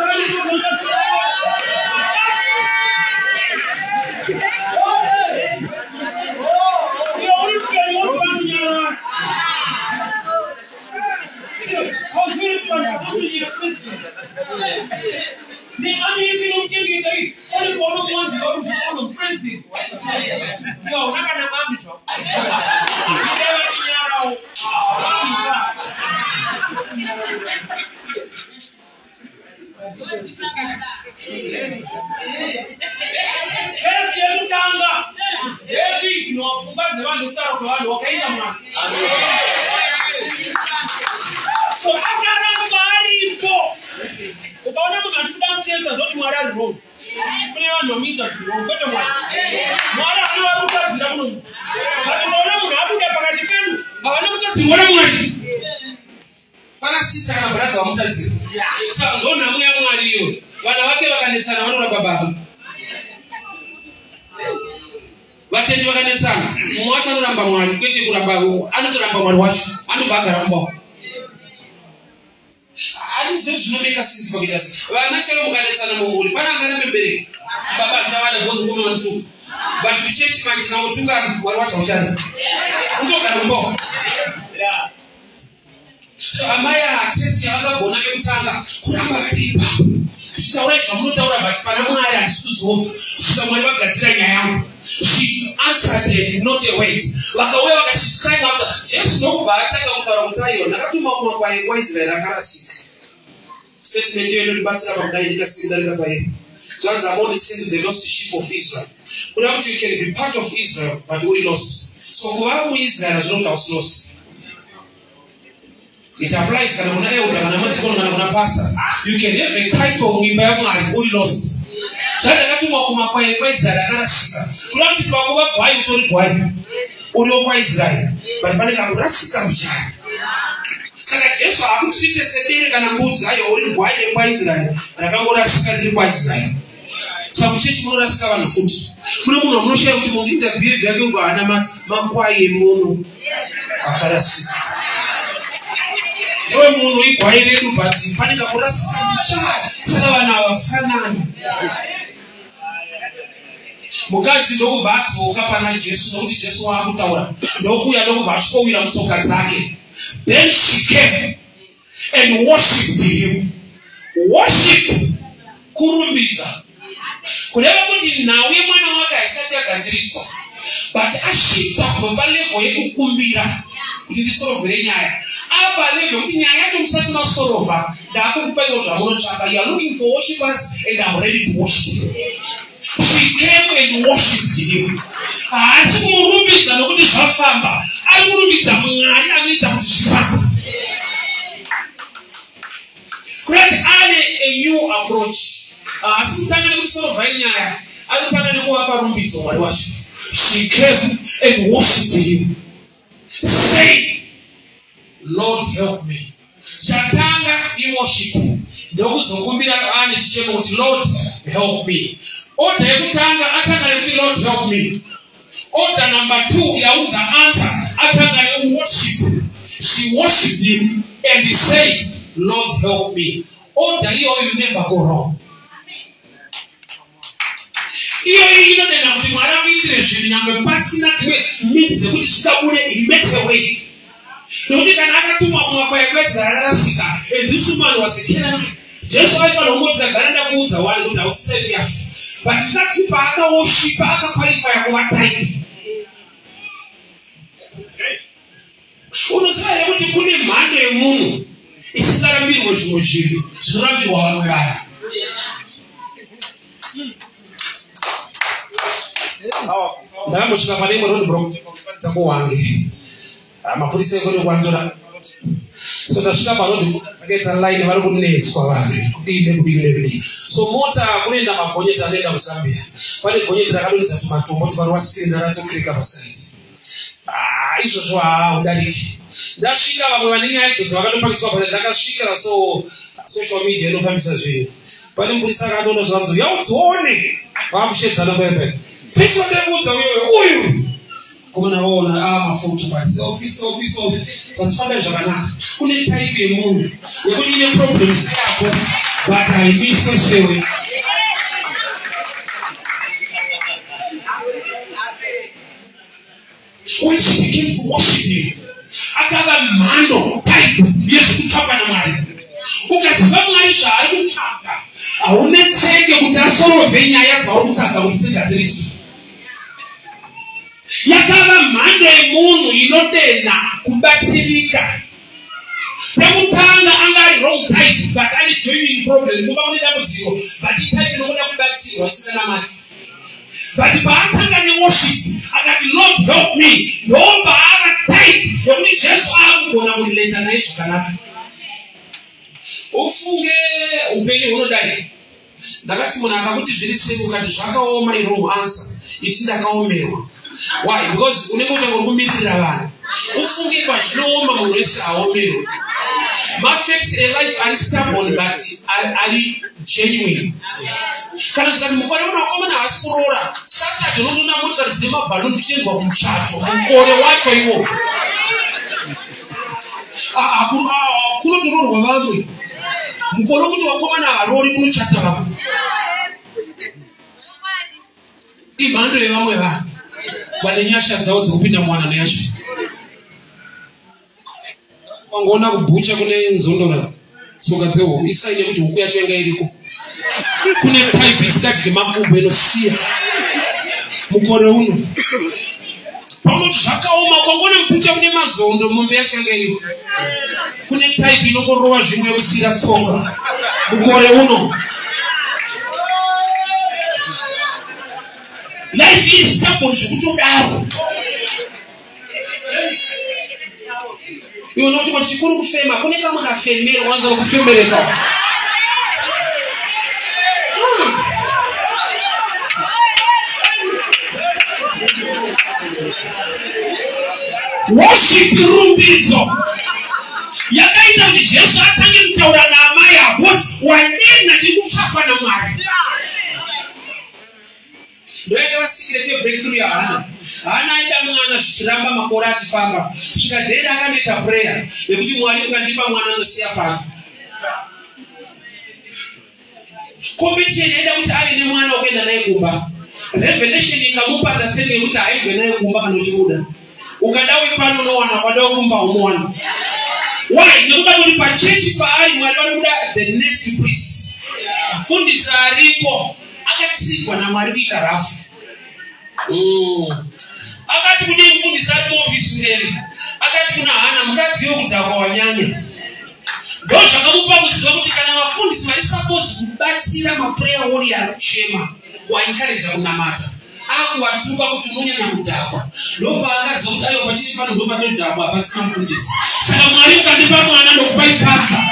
[SPEAKER 2] Test yekutanga ndeyekuignore pfungwa dzevanhu kutaura kwevanhu wakaita mwana. So akaramba aripo. Ukaona munhu achibuda muchechi azoti Mwari ari wrong. Kune vanhu vamuita zviri wrong, kwete Mwari. Mwari haana vari kutadzira kuno. But ukaona munhu abuda pakati pedu, havana kutadzirwa naMwari. Pana sister kana brother vamutadzira. Saka ndonhamo yaMwari iyoyo. Vana vake vakanetsana vanoramba baba. Vatendi vakanetsana, mumwe wacho anoramba Mwari, kwete kuramba, anotoramba Mwari wacho, anobva agara kumba. Handizivi zvinomeka sense pakuita se vana chaivo mukanetsana mumhuri, pana angarambe mubereki. Baba handichawada because mukoma vanotuka. But kuchechi manje tikangotukana, Mwari wacho hauchada. Unotogara kumba. So amai aya test yavakagona kekutanga kuramba vari ipapo. Chitaurai zvamunotaura but pana Mwari handisi kuzobva kusvika Mwari vagadzira nyaya yangu. She answered not a word. Vakauya vakati she's crying after. Jesu ndokubva atanga kutaura kuti aiwa ndakatuma kumakwai kwaIsraeri akarasika. Statement iyo inondibatsira pakudai ndikasiri kudarika pairi. Zvanzi I'm only sent to the lost sheep of Israel. Kuda kuti you can be part of Israel but uri lost. So kuva muIsrael hazvino kuti hausi lost. It applies kana kuna elder, kana mudikoni, kana kuna pastor. You can have a title muimba yaMwari uri lost. Zvandakatumwa kumakwai kwaIsraeri akarasika. Kuda kuti pakuva gwai utori gwai. Uriwo kwaIsraeri. But pane kakurasika mbichana. Saka Jesu haakutreate sebere kana mbudzi, aiwa uri gwai rekwaIsraeri rakangorasika riri kwaIsraeri. Saka kuchechi munorasika vanhu futi. Mune munhu wamunoshaya kuti munhu ita behavior yake unga haana mati makwai emuno akarasika. Iwe munhu igwai redu but pane kakurasika mbichana. Saka vanhu havafanani. Mukadzi ndokubva adzoka pana Jesu nokuti Jesu waakutaura, ndokuuya ndokubva asvikowira mutsoka dzake. Then she came and worshipped him. Worship kurumbidza, kureva kuti nhau yemwana wake haisati yagadziriswa, but ashifta kubva palevel yekukumbira kuti ndisorovhere nyaya, apa level yekuti nyaya yacho musati masorova, ndaakukupaiwo zvamunotsvaka. You are looking for worshipers and I'm ready to worship. She came and worshipped him. Haasi kumurumbidza nokuti zvafamba, ari kurumbidza Mwari anoita kuti zvifamba. Kurati ane a new approach. Haasi kutanga nekusorovhai nyaya, ari kutanga nekuvapa rumbidzo Mwari wacho. She came and worshipped him, saying, Lord help me. Chatanga iworship, ndokuzokumbira ane chichemo kuti Lord help me. Order yekutanga atanga nekuti Lord help me. Order number 2 yaudza answer atanga neworship. She worshipped him and he said, Lord help me. Order iyoyo you never go wrong. Iyoyo inonena kuti Mwari akuitire zvinhu nyangwe pasina dzimwe midzi dzekuti zvingabude, he makes a way. Nokuti kana akatumwa kumakwai kwaIsraeri arasika, and this woman was a Canaanite. Jesu aifanira kungoti ndagara ndakuudza wani kuti hausi type yacho. But mukadzi paakawoshipa akakwalifya kuva type. Unoziva here kuti kune mhando yemunhu isingarambirwe zvimwe zvinhu zvinorambirwa vamwe vanhu? Ndakambosvika pane imwe road block kuWange. Mapurisa ekuri kwanditora. So ndasvika paroad vakaita line, vari kunetswa vanhu kudii nekudii nekudii. So mota kunoenda magonyeti anoenda kuZambia. Pane gonyeti rakadonhedza tumatombo tukarova screen ratokirika paside. Izvozvo haudariki. Ndasvika vamwe vane nyaya idzodzo vakatopakiswa paside. Ndakasvikira, so social media inofambisa zvinhu. Pane mupurisa akatoona zvavanzo yaudzione vakushedzana paipai. Fisi vandikuudza uyoyo uyu komana waona mafoto pa selfie selfie selfie zvatifambai zvakanaka. Kune type yemunhu yekuti ine problems yako but haimiswe sewe. When she became to worship him, akava mhando type yezvekutsvakwa naMwari. Ukaziva Mwari zvaari kutsvaka, haunetseke kuti asorovhe nyaya dzauri kutsvaga kuti dzigadziriswe. Yakava mhando yemunhu inodena kubatsirika. Pekutanga anga ari wrong type but ane genuine problem, mumba mune dambudziko, but itype inokuda kubatsirwa isinganamati. But paatanga neworship akati Lord help me, ndobva ava type yekuti Jesu akugona kurelata naye zvakanaka. Ufunge upenyu hunodai. Ndakati munhu akakuti zviri sei, ukati zvakaoma, iwrong answer. Iti ndakaomerwa. Why? Because unenge utanga uri kumirira vanhu. Ufunge kwazvinooma, munhu wese aomerwe. Mafacts elife ari stubborn but ari genuine. Kana zvikati mukore uno vakomana haasi kuroora, Saturday unotoona motikari dzine mabhaluni kuchiendwa kumuchato. Mukore wacho iwo kunotoroorwa vamwe. Mukore wekuti vakomana havarori, kunochata vamwe. Imhando yevamwe vanhu vane nyasha dzavo dzekupinda muwanano yacho. Wangoona kubhucha kune nzondora tsoka dzehuku, isai nekuti huku yacho yanga iriko. Kune type isingadye makumbo, inosiya. Mukore uno paunoti zvakaoma, ukangoona mubhucha kune mazondo, mombe yacho yanga iriko. Kune type inongorova zvimwe yekusiyira tsoka. Mukore uno life is stubborn zvekutodaro. Iwe unoti kuti chikuru kufema, kune kamwe kafemero wanza kufemereka. Worship, rumbidzo yakaita kuti Jesu atange kutaura naamai abosi wanena chiri kutsvakwa naMwari. Ndoyakava secret yebreakthrough yaHana. Hana aida mwana, zvichiramba, makore achifamba, kusvika dheri akanoita prayer yekuti, "Mwari, ukandipa mwana, ndosiya pano." Competition yaida kuti ave nemwana wekuenda naye kumba. Revelation ikamupa understanding yekuti haigwe naye kumba. Kana uchibuda, ukada wepano unowana, ukada wekumba unowana. Why? Nekuda kuti pachechi paari, Mwari vanokuda the next priest. Mufundisi aripo akatrigwa naMwari kuita rafu. Akati kudii mufundisi ari muofisi mberi? Akati kuna Hana, "Mukadzi wekudhakwa wanyanya." Ndo zvakamupa kuziva kuti kana vafundisi vari suppose kubatsira maprayer warrior ari kuchema, kuaencouraja kunamata, akuvatuka kuti unonyanya kudhakwa. Ndopaakaziva kuti aiwa, pachechi pano ndo patodhakwa, hapasina mufundisi. Saka Mwari, ukandipa mwana, ndokupai pasta.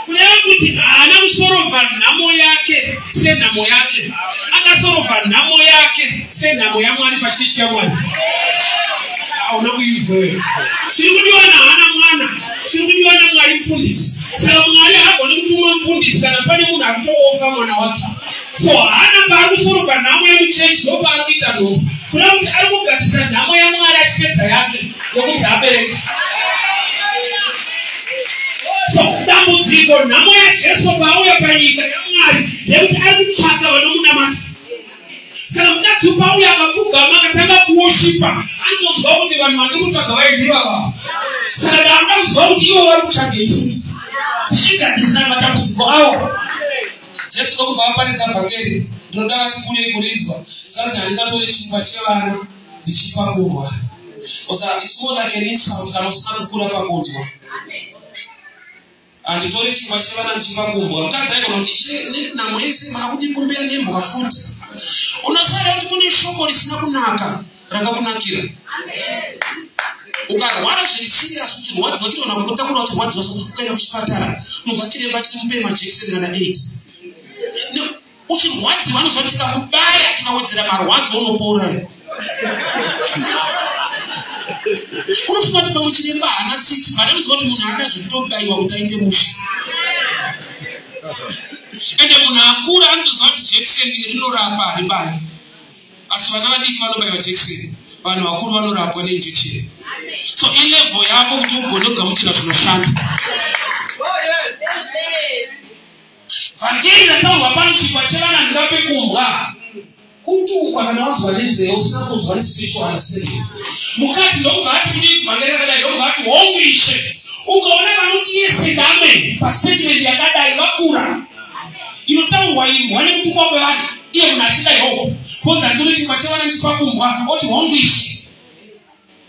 [SPEAKER 2] Kureva kuti haana kusorovha nhamo yake senhamo yake, akasorovha nhamo yake senhamo yaMwari pachechi yaMwari. Hauna kuinzwa wewe. Chiri kudiwa nahana mwana, chiri kudiwa naMwari mufundisi. Saka Mwari haagoni kutuma mufundisi kana pane munhu ari kutoofa mwana wake. So hana paari kusorovha nhamo yemuchechi, ndo paari kuita nhombo. Kureva kuti ari kugadzisa nhamo yaMwari achipedza yake yokunzi abereke. So dambudziko, nhamo yaJesu paauya panyika yaMwari, yekuti ari kutsvaka vanomunamata. Saka mukadzi pauya akapfugama akatanga kuworshipa, anotonzwa kuti vanhu vandiri kutsvaga vaindivava. Saka ndaanoda kuziva kuti ivo vari kutsvagei futi, tichigadisa matambudziko avo. Jesu ndokubva aparidza vhangeri. Ndinoda vati kurei kurinzwa. Zvanzi, "Handingatore chingwa chevana ndichipa kumbwa." Osa it's more like an insult kana usina kukura pakunzwa. "Handitori chingwa chevana ndichipa kumbwa." Mukadzi aigona kuti, "Ishe, nhamo yese makundikumbira nembwa futi." Unosara kuti kune shoko risina kunaka rakakunakira. Ukarwara zviri serious, uchirwadziwa, chigona kukutakura uchirwadziwa, ukaenda kuchipatara, unobva chiremba achiti, "Mupei majekiseni kana 8." Uchirwadziwa, anoziva kuti tikakubaya tikawedzera marwadzo unopora. Unofunga kuti pamwe chiremba haana tsitsi, but anoziva kuti munhu ada zvekutobayiwa kuti aite mushe. Ende munhu akura anotoziva kuti jekiseni rinorapa, haribayi. Asi vana vadiki vanobayiwa jekiseni, vanhu vakuru vanorapwa neinjection. So ilevel yako kuti ugone kugamuchira zvinoshanda. Vhangeri rataurwa pano, chingwa chevana ndingape kumbwa, kutukwa kana wanzwa nenzeve usina kunzwa nespiritual understanding. Mukadzi ndokubva ati kudii? Vhangeri rakadai, ndokubva ati, "Hongu, Ishe." Ukaona vanoti yes and amen pastatement yakadai, vakura. Inotaurwa imbwa nekutukwa kwevanhu, iye munhu achida hope, konzi, "Handiri chingwa chevana ndichipa kumbwa," oti, "Hongu, Ishe."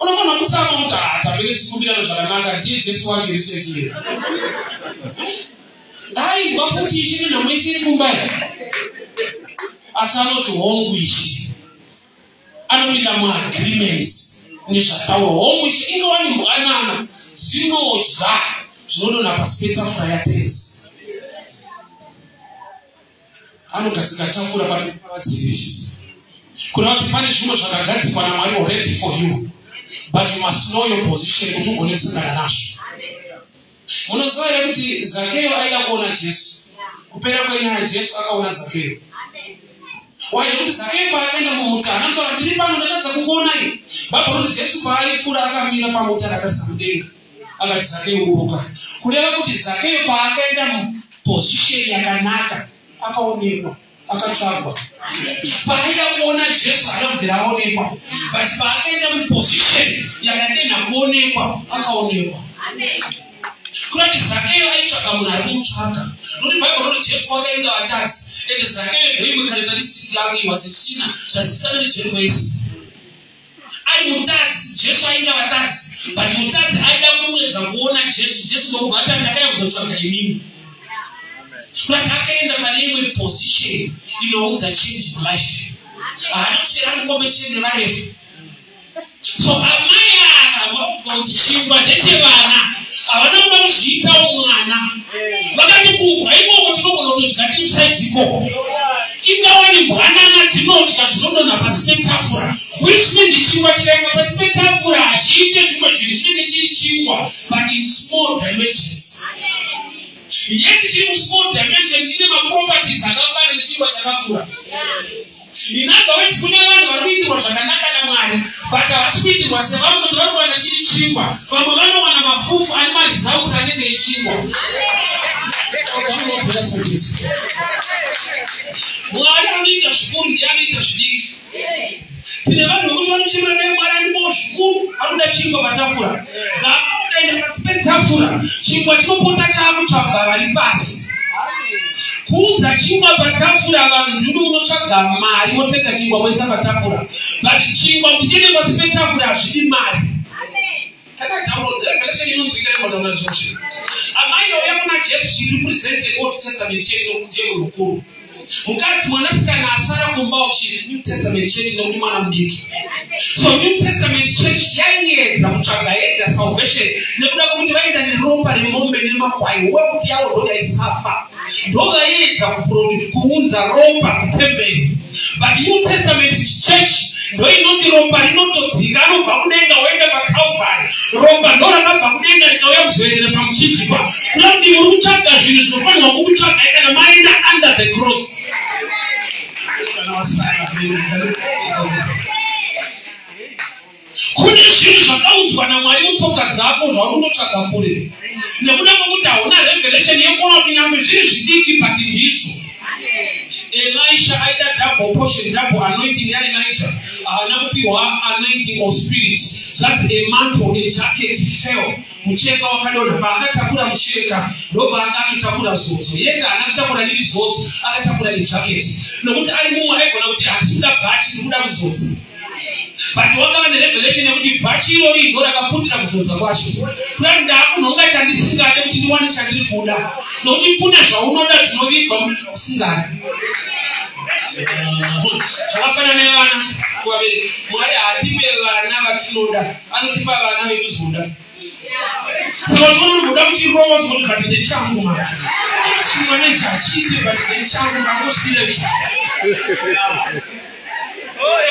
[SPEAKER 2] Unofanira kusama kuti tabeke tichikumbirana zvakanaka. Ndiye Jesu wacho isechiye ngaimbwa futi, Ishe, nenhamo isiri kumba. Asi anoti, "Hongu, Ishe." Anopinda muagreement. Nezvataurwa hongu ingawani mbwanana dzinodya zvinodonha pasi petafura yatenzi. Anogadzika tafura pamberi pavadzivisi, kureva kuti pane zvimwe zvakagadzikwa naMwari already for you, but you must know your position kuti ugone kusangana nazvo. Munoziva here kuti Zakeyo aida kuona Jesu? Kupera kwenyaya, Jesu akaona Zakeyo. Why? Nekuti Zakeyo paakaenda mumuti haana kutaura, "Ndiri pano, ndatadza kukuonai." Bhaibheri roti Jesu paaipfuura akamira pamuti, akatarisa mudenga, akati, "Zakeyo, buruka." Kureva kuti Zakeyo paakaenda muposition yakanaka, akaonekwa, akatsvagwa. Paaida kuona Jesu haana kubvira aonekwa, but paakaenda muposition yakadenha kuonekwa, akaonekwa. Kurati Zakeyo aitsvaga munhu ari kumutsvaga, nokuti Bhaibheri roti Jesu wakaenda vatadzi, ende Zakeyo ndoimwe characteristic yake, was a sinner, zvazikanwa neJeriko yese. Ari mutadzi, Jesu ainga vatadzi, but mutadzi aida kuedza kuona Jesu. Jesu ndokubva ati, "Ndakaya kuzotsvaga imini." Kurati akaenda pane imwe position inounza change mulife. Haana kuswera mucompetition nevarefu. So amai ava vakuti kuti chingwa ndechevana, havana kuda kuzviitawo mwana. Vakati kubva ikoko tinogona kutodya tiri kuside ikoko. Ingawani mbwanana dzinodya zvinodonha pasi petafura, which means chingwa chikainga pasi petafura hachiite zvimwe zvinhu. Chinenge chiri chingwa, but in small dimensions. Yet chiri musmall dimension chine maproperties akafanana nechingwa chakakura. In other words, kune vanhu vari kuitirwa zvakanaka naMwari, but havasi kuitirwa sevamwe kuti vari kuwana chiri chingwa. Vamwe vanowana mafufu ane maresults anenge echingwa. Mwari anoita zvikuru, ndiye anoita zvidiki. Tine vanhu vekuti vanochemera, "Dai Mwari andipawo zvikuru." Anoda chingwa patafura. Ukaenda pasi petafura, chingwa chinopota chaakutsvaga vari pasi. Kuudza chingwa patafura, vanhu ndini unotsvaga mari, wotenga chingwa woisa patafura, but chingwa kuti chiende pasi petafura hazvidi mari. Revelation inonzwika nemataura zvoshe. Amai vauya kuna Jesu, she represents an Old Testament church, nokuti ndiye munhu mukuru. Mukadzi, mwanasikana asara kumba, chiri New Testament church, nekuti mwana mudiki. So New Testament church yaiedza kutsvaga yega salvation nekuda kwekuti vaenda neropa remombe nemakwai, wekuti yavo ndo yaisafa, ndo vaiedza kuunza ropa kutemberi. But New Testament church ndo inoti ropa rinotodzika, anobva kudenga woenda paCalvary. Ropa ndo rakabva kudenga rikauya kuzoerera pamuchinjikwa. Kuda kuti muri kutsvaga zvinhu zvinofanirwa kukutsvagai kana maenda under the cross. Kana wasara, kune zvinhu zvakaudzwa naMwari mutsoka dzako zvauri kunotsvaga kure nekuda kwekuti hauna revelation yekuona kuti nyangwe zviri zvidiki, but ndizvo. Elisha aida double portion, double anointing yaElijah. Haana kupiwa anointing of spirit. Zvanzi a mantle, a jacket fell, mucheka wakadonha. Paakatakura mucheka, ndopaakatotakura zodzo. Yet haana kutakura riri zodzo, akatakura ijacket, nokuti ari mumwe aigona kuti, "Handisi kuda bhachi, ndiri kuda kuzodza." But wakava nerevelation yekuti bhachi irori ndo rakaputira kuzodza kwacho. Kuda ndakunhonga chandisingade kuti ndiwane chandiri kuda, nokuti kune zvaunoda zvinovigwa usingadi. Zvakafanana nevana kuvabereki. Mwari haatipe vana vatinoda, anotipa vana vekuzoda. Saka uchiona unomboda kuchirova zvoti, "But ndechangu mari chimwe nechachiite, but ndechangu, ndangozvira izvozvo."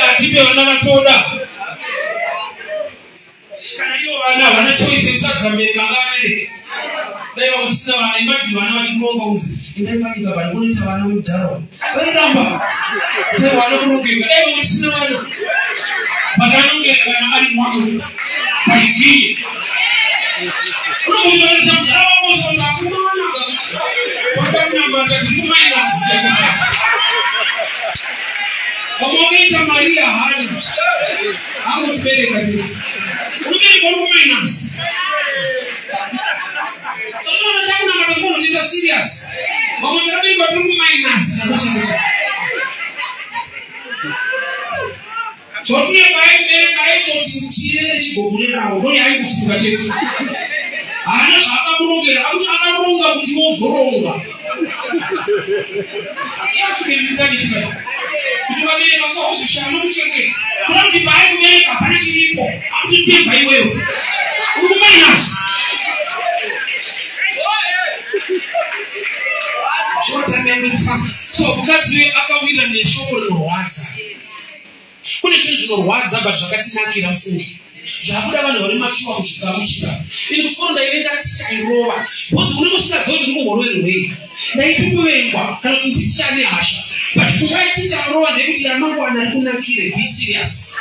[SPEAKER 2] Hatipe vana vatoda. Kana ivo vana havana choice yekusadza mbereki anga abereki. Dai vakusina vana, imagine vana vachironga kunzi, "Endai panyika vari kunoita vana vemudharaunda." Vairamba dai vana kurongeka. Dai vakusina vana, but anongeka kana ari mwangu paidii. Unomufanisa mudhara wako usonga akumana wada kunamata, tiri kuminus chako chako. Vamwe vakaita Mariya hana angotibereka chete, unoberekwa uri kuminus. Saka takunamata tofana kutoita serious. Vamwe takaberekwa tiri kuminus chako chako chako. Zvotiye paaibereka aitoti chirere chigogurerawo, ndo yaingofunga chete. Haana zvaakakurongera, akuti akaronga kuti wozoronga. African mentality. Kuti vabereka so hauzoshaya nokuchengeta. Kuda kuti paari kubereka hapana chiripo. Akutotemba iwewe. Uri kuminus. So mukadzi akawira neshoko rinorwadza. Kune zvinhu zvinorwadza but zvakatinakira mufungi. Zvakuda vanhu vari machuwa kuzvigamuchira. Ini kuchikoro ndaive ndatichairova. Because unenge usingazivi kuti ndikuhorwerwei. Ndaiti kuvengwa kana kuti nditicha ane hasha. But pfungwa yaticha arova ndeyekuti ramangwana rikunakire, be serious.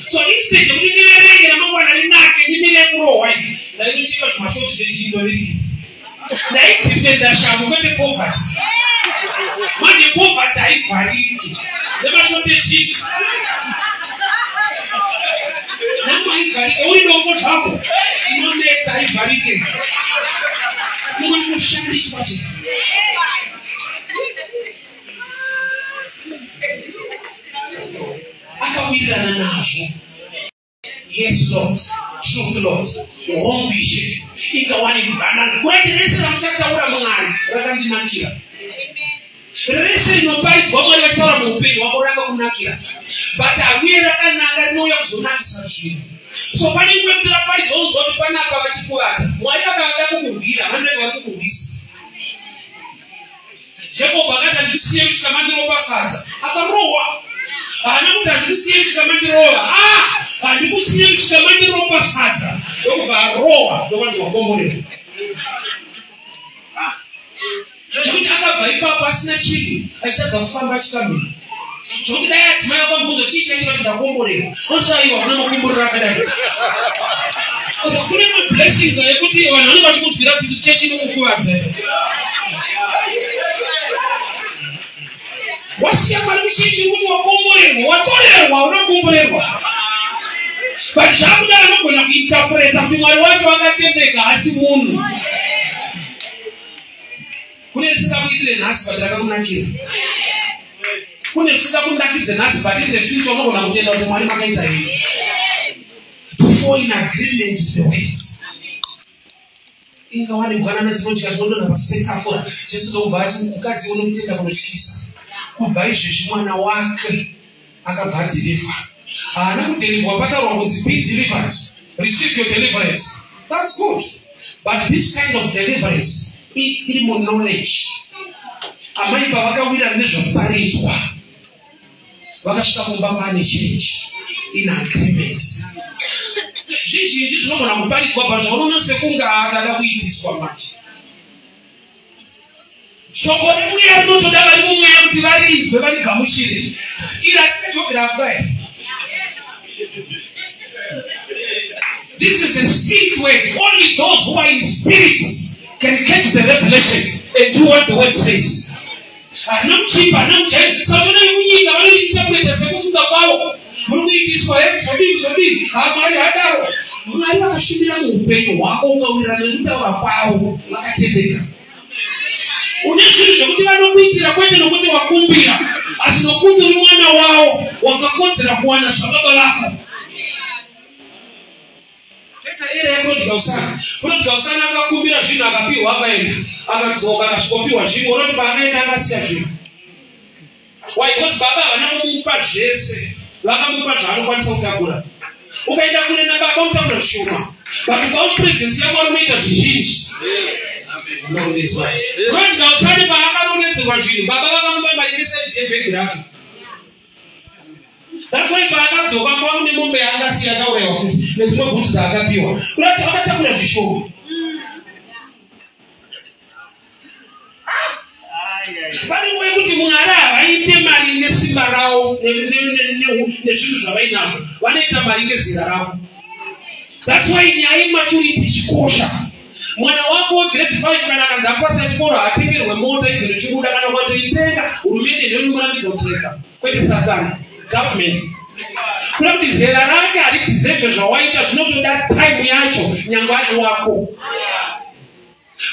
[SPEAKER 2] So instead yekuti ndiverenge ramangwana rinake ndimire kurohwa iyi, ndainocheka zvimashoti zvechindovirikidza. Ndaidefenda shangu kwete poverty. Manje poverty haivhariki. Nemashoti echii. Nhamo haivharike, uri dofo zvako. Inonetsa haivharike. Nekuti unoshandiswa chete. Akawirirana nazvo. Yes, Lord. Truth, Lord. Hongu Ishe. Ingawani mbanana. Kurati rese ramuchataura Mwari rakandinakira. Rese rinoparidzwa Mwari vachitaura muupenyu hwako rakakunakira. But hauye rakanaka rinouya kuzonakisa zvinhu. So pane imwe kuti raparidzwa unzwa kuti panapa vachikuvadza. Mwari vakavada kukurwira, vanenge vari kukurwisa. Jacob akati handikusiye kusvika mandiropafadza. Akarohwa. Haana kuti handikusiye kusvika mandirova. Ah, handikusiye kusvika mandiropafadza. Ndokubva arohwa, ndokwanzi wakomborerwa. Zvekuti akabva ipapo asina chinhu, achitadza kufamba achikamira. Zvekuti dai adzimai akamubvunza chii chaicho kuti ndakomborerwa. Unoti aiwa kuna makomborero akadai. Saka kune imwe blessing yekuti vanhu vanenge vachikunzwira tsitsi chechi inokukuvadza. Wasiya Mwari kuchechi kuti wakomborerwa, watorerwa, unokomborerwa. But zvakuda anogona kuinterpreta kuti Mwari wacho akatendeka asi munhu. Kune risingakuitire nhasi but rakakunakira. Kune risingakunakidze nhasi but in the future unogona kutenda kuti Mwari makaita hei. To fall in agreement with the word. Inga wani mbwanana dzinodya zvinodonha pasi petafura. Jesu ndokubva ati mukadzi unokutenda kunotyisa. Kubva izvezvi mwana wake akabva adhilivha. Haana kudhilivhwa pataurwa kunzi be delivered. Receive your deliverance. That's good. But this kind of deliverance iri mu knowledge. Amai pavakawirana nezvakuparidzwa vakasvika kumba kwaane change in agreement. Zvizhinji zvinogona kuparidzwa but zvaunoona sekunge akada kuitiswa manje. Shoko remweya rinotoda vari mumweya kuti varinzwe varigamuchire. Iri hatisika geography here. This is a spirit word. Only those who are in spirit can catch the revelation and do what the word says. Harina kuchipa, harina kujaira. Saka vana vemunyika vanointerpreta sekufunga kwavo. Muri kuitiswa here zvadii zvadii. Ha Mwari hadaro. Mwari vakashumira muupenyu hwako ukawirirana nekutaura kwavo vakatendeka. Une zvinhu zvekuti vanokuitira kwete nokuti wakumbira, asi nokuti uri mwana wavo wakakodzera kuwana zvababa vako. Toita ere yaProdigal Son. Prodigal Son akakumbira zvinhu akapiwa akaenda. Akadzoka akasvikopiwa zvimwe. Unoti paakaenda akasiya zvinhu. Why? Because baba havana kumupa zvese. Vakamupa zvaanokwanisa kutakura. Ukaenda kure nababa unotakura zvishoma. But ukawa mupresence yaMwari unoita zvizhinji. Prodigal Son paakarongedzerwa zvinhu, baba vakamupa mari nesaizi yebhegi rake. That's why paakadzoka kwava nemombe yaakasiya akaurayiwa futi nedzimwe bhutsu dzaakapiwa. Kurati akatakura zvishoma. Pane nguva yekuti Mwari havaite mari nesimba ravo nezvinhu zvavainazvo, vanoita mari ngezera ravo. That's why nyaya yematurity ichikosha. Mwana wako wegrade 5 kana akanzi apasa chikoro haatengerwe mota even uchibuda kana ukatoitenga hurumende ndiyo inomurambidza kutenga kwete satani government. Kuda kuti zera rake harideserve zvawaita zvinotoda time yacho nyangwe ari wako.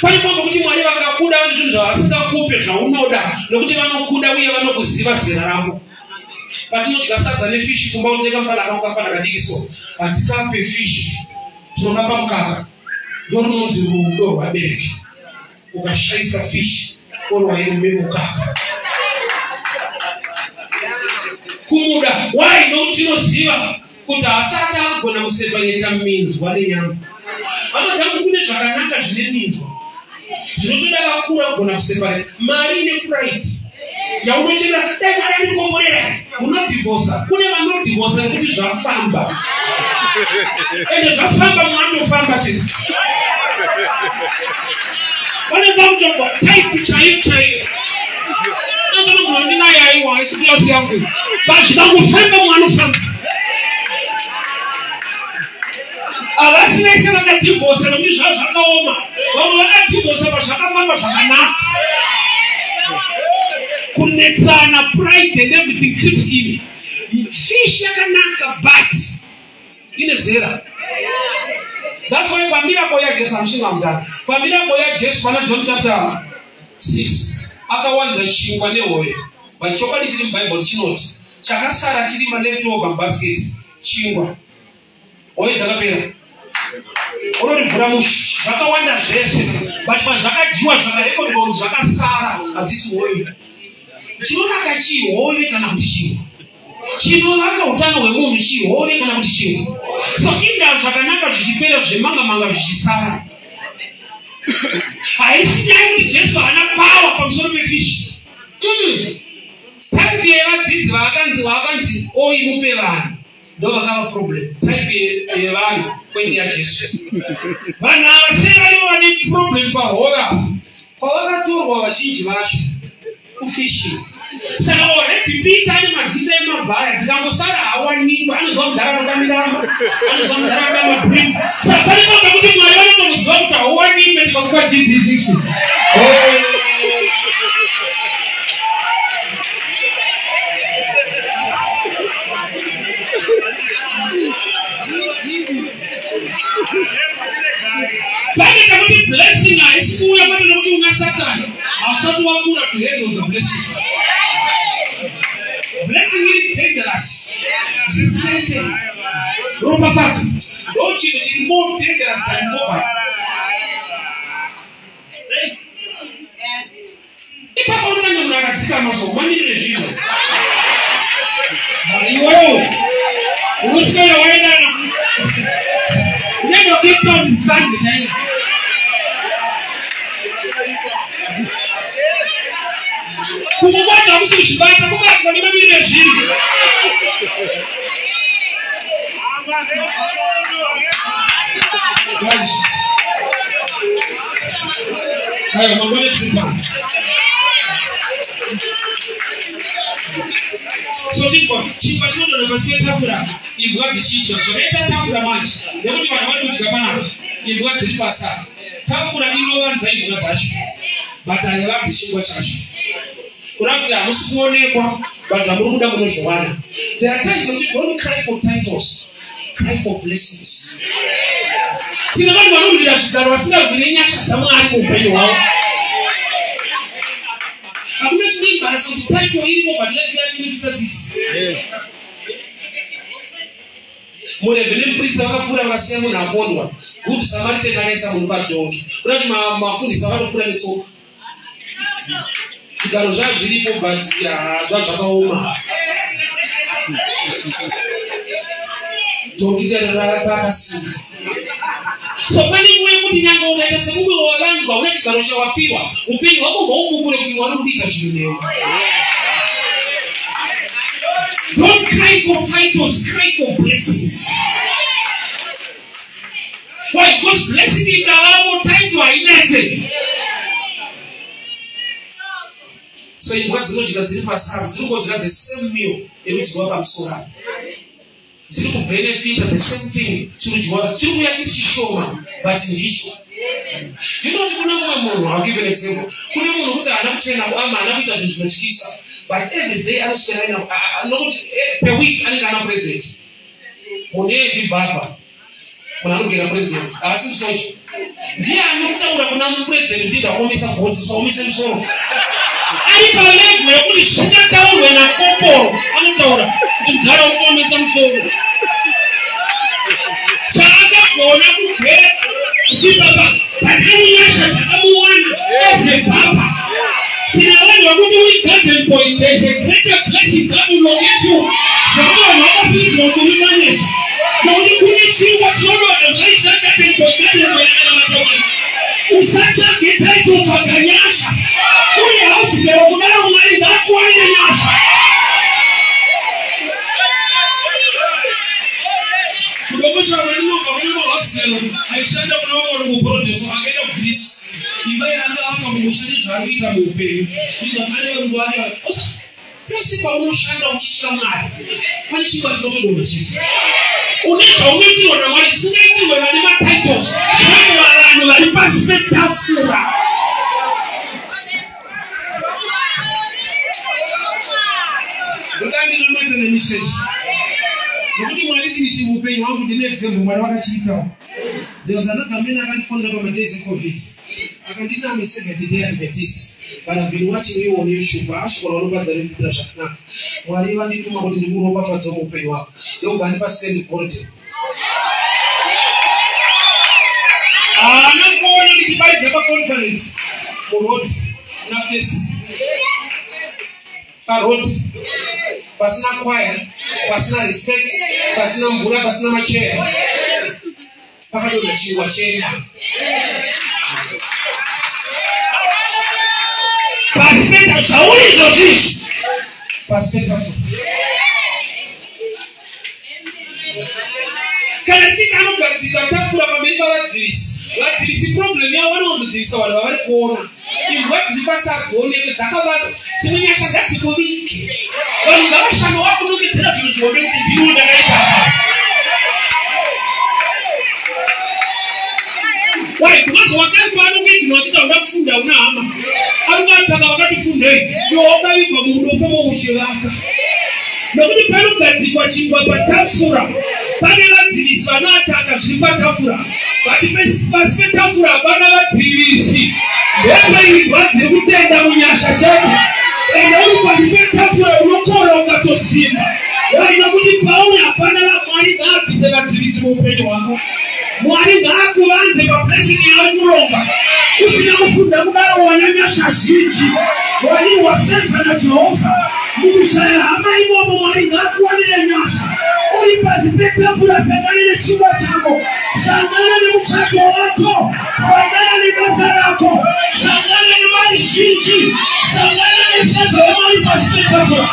[SPEAKER 2] Pane pamwe kuti Mwari vakakuda vane zvinhu zvavasingakupe zvaunoda nokuti vanokuda uye vanokuziva zera rako. Patinodya sadza nefishi kumba unenge mfana kangu kafana kadiki so hatikape fishi tinokapa mukaka ndorunonzi rudo rwabereki. Ukashaisa fishi orwairume mukaka. Kumuda. Why? Nokuti tinoziva kuti haasati agona kusepareta minzwa nenyama. Vanoti kune zvakanaka zvine minzwa zvinotoda vakura kugona kusepareta. Mari ine pride yaunochera, dai Mwari andikomborera, unodhivhosa. Kune vanodhivhosa nekuti zvafamba, ende zvafamba mwanotofamba chete. Vanenge vakutogwa type chaiyo chaiyo. Azvinogona ndinaye, aiwa, haisi class yangu, but zvikangofamba mwanofamba. Havasi vese vakadhivhosa nekuti zvava zvakaoma. Vamwe vakadhivhosa pazvakafamba zvakanaka. Kunetsana, pride and everything creeps in. Fish yakanaka, but ine zera. That's why pamiracle yaJesu, amushinga mudhara, pamiracle yaJesu pana John chapter 6, akawanza chingwa nehove, but chokwadi chiri mubhaibheri chinoti chakasara chiri maleftover basket chingwa. Hove dzakapera. Unorivhura mushe, zvakawanda zvese, but pazvakadyiwa zvakarekodwa kuti zvakasara hadzisi hove. Chinonaka chihove kana kuti chingwa? Chinovaka utano hwemunhu chihove kana kuti chingwa? So indaa zvakanaka zvichipera, zvemanga manga zvichisara. Haisi nyaya yekuti Jesu haana power pamusoro pefish. Type yevadzidzi vaakanzi oi mupe vanhu ndo vakava problem. Type yevanhu, kwete yaJesu. Vanhu ava sei varivo vane problem pahora pavakatorwa? Vazhinji vacho kufishing. Saka already Peter ane mazita emabhaya, dzikangosara hawanikwa. Anozwa mudhara anoda miramba, anozwa mudhara anoda mabrim. Saka pane pamwe kuti Mwari vanotokuziva kuti hauwanikwe tikakupa GD6. Oh. Pane kakuti blessing haisi kuuya kwete nekuti una Satani. Hausati wakura to handle the blessing. Blessing iri dangerous zvisingaite. Ropafadzo ndo chinhu chiri more dangerous than poverty. Ipapo unotanga munhu akadzikama, so mamirire zvinhu iwewe unoswera waendana, unoenda Cape Town Sunday chaiyo. Kumubata hakusi kuzvibata, kubatwa nemamirire zvinhu. Guys, haya, mangwana tiri pano. So chingwa chinodonha pasi petafura, imbwa dzichidya. Zvakaita tafura manje nekuti vanhu vari kudya panapa, imbwa dziri pasa. Tafura inovanza imbwa dzacho, but haivanzi chingwa chacho. Kuda kuti hamusi kuonekwa, but zvamuri kuda munozviwana. There are times that you don't cry for titles, cry for blessings. Tine vanhu vanorwira zvigaro vasingarwire nyasha dzaMwari muupenyu hwavo. Hakuna chinoembarasa kuti title irimo, but life yacho inopisa tsitsi. Murevhi nemuprista vakapfuura, vakasiya munhu apondwa. Good Samaritan akaisa munhu padhongi. Kuda kuti mafundisi avanopfuura netsoka. Zvigaro zvaa zviripo, but zvazvakaoma. Dhongi charapakasimba. So pane nguva yekuti nyange ukaita semumwe wavanzwa, una chigaro chawapiwa, upenyu hwako hwaupupure kuti Mwari uri kuita zvinhu newe. Don't cry for titles, cry for blessings. Why? Because blessing ikavamo, title hainetse. So imbwa dzinodya dziri pasaro, dziri kudya the same meal inodyiwa pamusoro apa, dziri kubenefita the same thing chiri kudyiwa, chiri kuuya chiri chishoma, but ndicho. Ndinoti kune mumwe munhu, I'll give an example, kune munhu kuti haana kuchena kuama, haana kuita zvinhu zvinotyisa, but every day anoswera aina, nokuti per week anenge ana president. Munhu iyeye ndibhabha, munhu anogera president, haasi musoja. Ndiye anotaura kuna mupresident kuti ndaomesa gotsi, saomise musoro. Ari palevel yekuti zvisingataurwe nakoporo anotaura kuti mugara ukuomesa musoro. Chaakagona kugera chibaba, but ane nyasha dzakamuwana as a barber. Tine vanhu vekuti uri garden boy, there is a greater blessing that will locate you. Usatsvage title, tsvaga nyasha. Uri house girl kudaro, Mwari ngakuwanire nyasha.
[SPEAKER 3] Kudomboshava rinobva kune mahouse girl aishanda kuna vamwe vari kuProduce, akaenda kuGreece. Imba yaanga aka mumusha nezvaari kuita muupenyu, ane varungu vake. Pese paunoshanda uchitya Mwari, pane chingwa chinotodonha chete. Une zvaunoitirwa naMwari zvisingaitirwe vane matitles, zvinoitwa vanhu vari pasi petafura. Ndoda ndinamata nemichechi, nokuti Mwari chinhu chimuupenyu hwangu. Ndine example Mwari vakachiitawo. There was another man akandifonera pamadays eCovid, akanditi, "I'm a Seventh Day Adventist, but I've been watching you on YouTube. Ashikora vanobadza nekuitira zvakanaka. Mwari vandituma kuti ndikuropafadza muupenyu hwako." Ndokubva andipa stand golden. Haana kuona ndichiparidza paconference muroad nafirst paroad, pasina kwaya, pasina respect, pasina mvura, pasina macheya, pakadonha chingwa chena pasi peta. Zvauri izvozvo izvi pasi petafura. Kana tichiti anogadzika tafura pamberi pavadzivisi, vadzivisi problem yavo vanowanzodzivisa vanhu vavari kuona. Imbwa dziri pasi hadzionekwe, dzakavata. Dzimwe nyasha ngadzikuvike. Vanhu ngavashame wakunongedzera zvinhu zvihombe kuti ndiniwo ndakaita apa. Why? Because wakaipa anokuignora achiti hauda kufunda, una hama ari kuvatanga vakati fundei. Iwe wakavigwa muudofemo uchivaka, nokuti panogadzikwa chingwa patafura pane vadzivisi vanoataka zviri patafura, but pasi petafura hapana vadzivisi, ndepeimbwa dziri kutenda munyasha chete. Ende uri pasi petafura unokora ukatosimba. Wai? Nokuti pauri hapana. Mwari ngaabvise vadzivisi muupenyu hwako. Mwari ngaakuvanze pablessing yauri kuronga. Usina kufunda kudaro, wana nyasha zhinji, wanirwa favour naJehovha. Mukushaya hama imomo, Mwari ngaakuwanire nyasha. Uri pasi petafura, sangana nechingwa chako, sangana nemuchato wako, sangana nebasa rako, sangana nemari zhinji, sangana nefavour yamwari pasi petafura.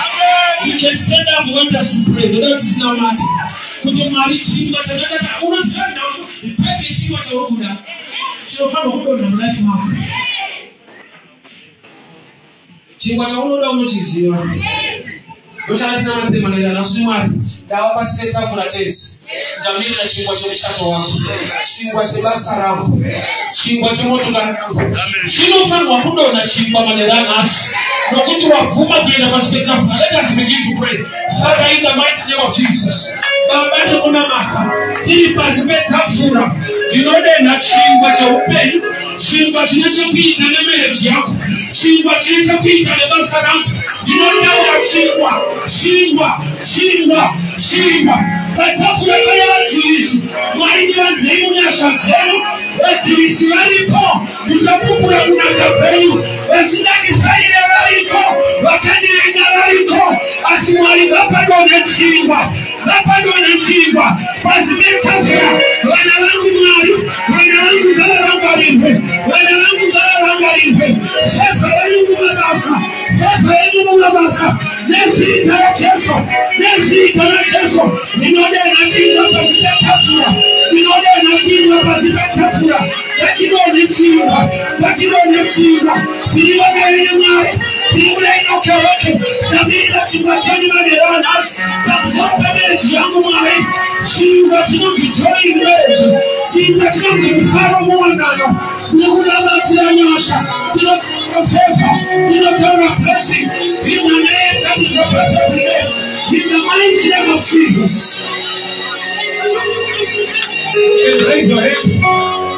[SPEAKER 3] You can stand up. Want us to pray. Ndoda kuti tinamate kuti Mwari, chingwa chandakati, unoziva nhau type yechingwa chauri kuda chinofanirwa kudonha mulife mako. Chingwa chaunoda unochiziva. Ndochakatinamatire manera nhasi. Mwari, ndava pasi petafura tenzi, ndamirira chingwa chemuchato wangu, chingwa chebasa rangu, chingwa chemotokari yangu. Chinofanirwa kudonha chingwa manera anhasi, nokuti wabvuma kuenda pasi petafura. Let us begin to pray. Father, in the mighty name of Jesus, Baba, ndikunamata tiri pasi petafura. Ndinodenha chingwa cheupenyu, chingwa chine chekuita nemarriage yako, chingwa chine chekuita nebasa rangu. Ndinotaura chingwa, chingwa, chingwa, chingwa. Patafura pane vadzivisi. Mwari, ndivanzei munyasha dzenyu. Vadzivisi varipo, ndichapupura kunaka kwenyu. Vasingandifarire variko, vakandivenga variko, asi Mwari, ngapadonhe chingwa, ngapadonhe chingwa pasi petafura. Vana vangu, Mwari, vana vangu ngavarangarirwe, vana vangu ngavarangarirwe. Favour yenyu mumabasa, favour yenyu mumabasa, nezita raJesu, nezita raJesu, ndinodenha chingwa pasi petafura, ndinodenha chingwa pasi petafura. Ngatidonhe chingwa, ngatidonhe chingwa. Tiri vana venyu, Mwari, tiri kudaina kereke, tamirira chingwa chenyu manheru anhasi pamusoro pemarriage yangu. Mwari, chingwa chinonzi joy in marriage, chingwa chinonzi mufaro muwanano. Ndinokunamatira nyasha, ndinotaura favor, ndinotaura blessing in the name that is above every name, in the mighty name of Jesus.
[SPEAKER 2] You can raise your hands.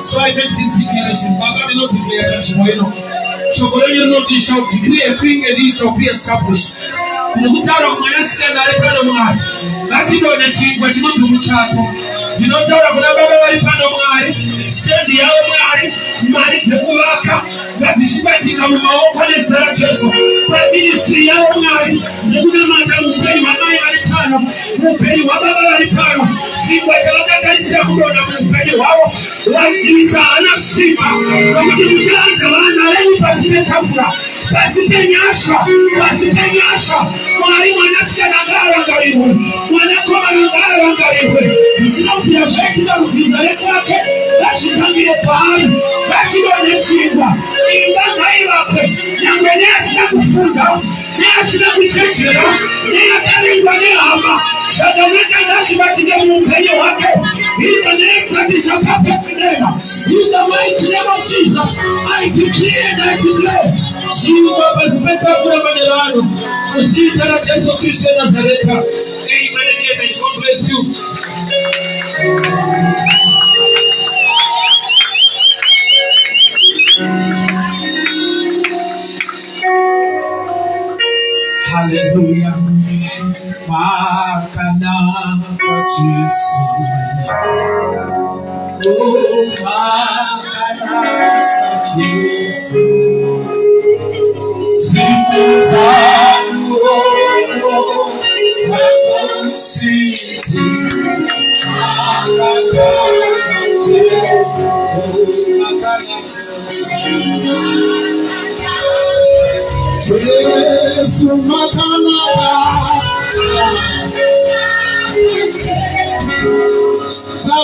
[SPEAKER 2] So I make this declaration. Baba, ndinodeclare nzvimbo ino. Shoko renyu rinoti, "Shall decree a thing and it shall be established." Ndikutaura kumwanasikana ari pano, Mwari, ngatidone chingwa chinonzi muchato. Ndinotaura kuna baba vari pano, Mwari, stand yavo, Mwari, mari dzekuvaka ngadzichibairwa.
[SPEAKER 3] Zvichabatika mumaoko nezita raJesu paministry yavo, Mwari, nekunamata muupenyu hwamai vari pano, muupenyu hwababa vari pano. Chingwa chavakatarisira kudonha muupenyu hwavo, vadzivisa havana simba, nokuti muchaadza vana venyu pasi petafura, pasi penyasha, pasi penyasha. Mwari, mwanasikana ngaarangarirwe, mwanakomana ngaarangarirwe. Zvinobvira zvaitika kudzinza rekwake, ngazvitangire paari, ngachidonhe chingwa. Imba ngaivakwe, nyangwe neasina kufunda, neasina kuchenjera, neakarengwa nehama. Zvakanaka ngazvibatike muupenyu hwake. In the name that is above every name, in the mighty name of Jesus, I decree and I declare chingwa pasi petafura manheru ano, muzita raJesu Kristu eNazareta. Amen and amen. God bless you. Hallelujah. Makanaka Jesu. Oh, makanaka Jesu. Simuzano makonsiti. Makanaka Jesu. Oh, makanaka.
[SPEAKER 4] Jesu makanaka,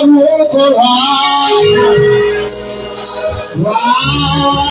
[SPEAKER 4] ruoko rwako.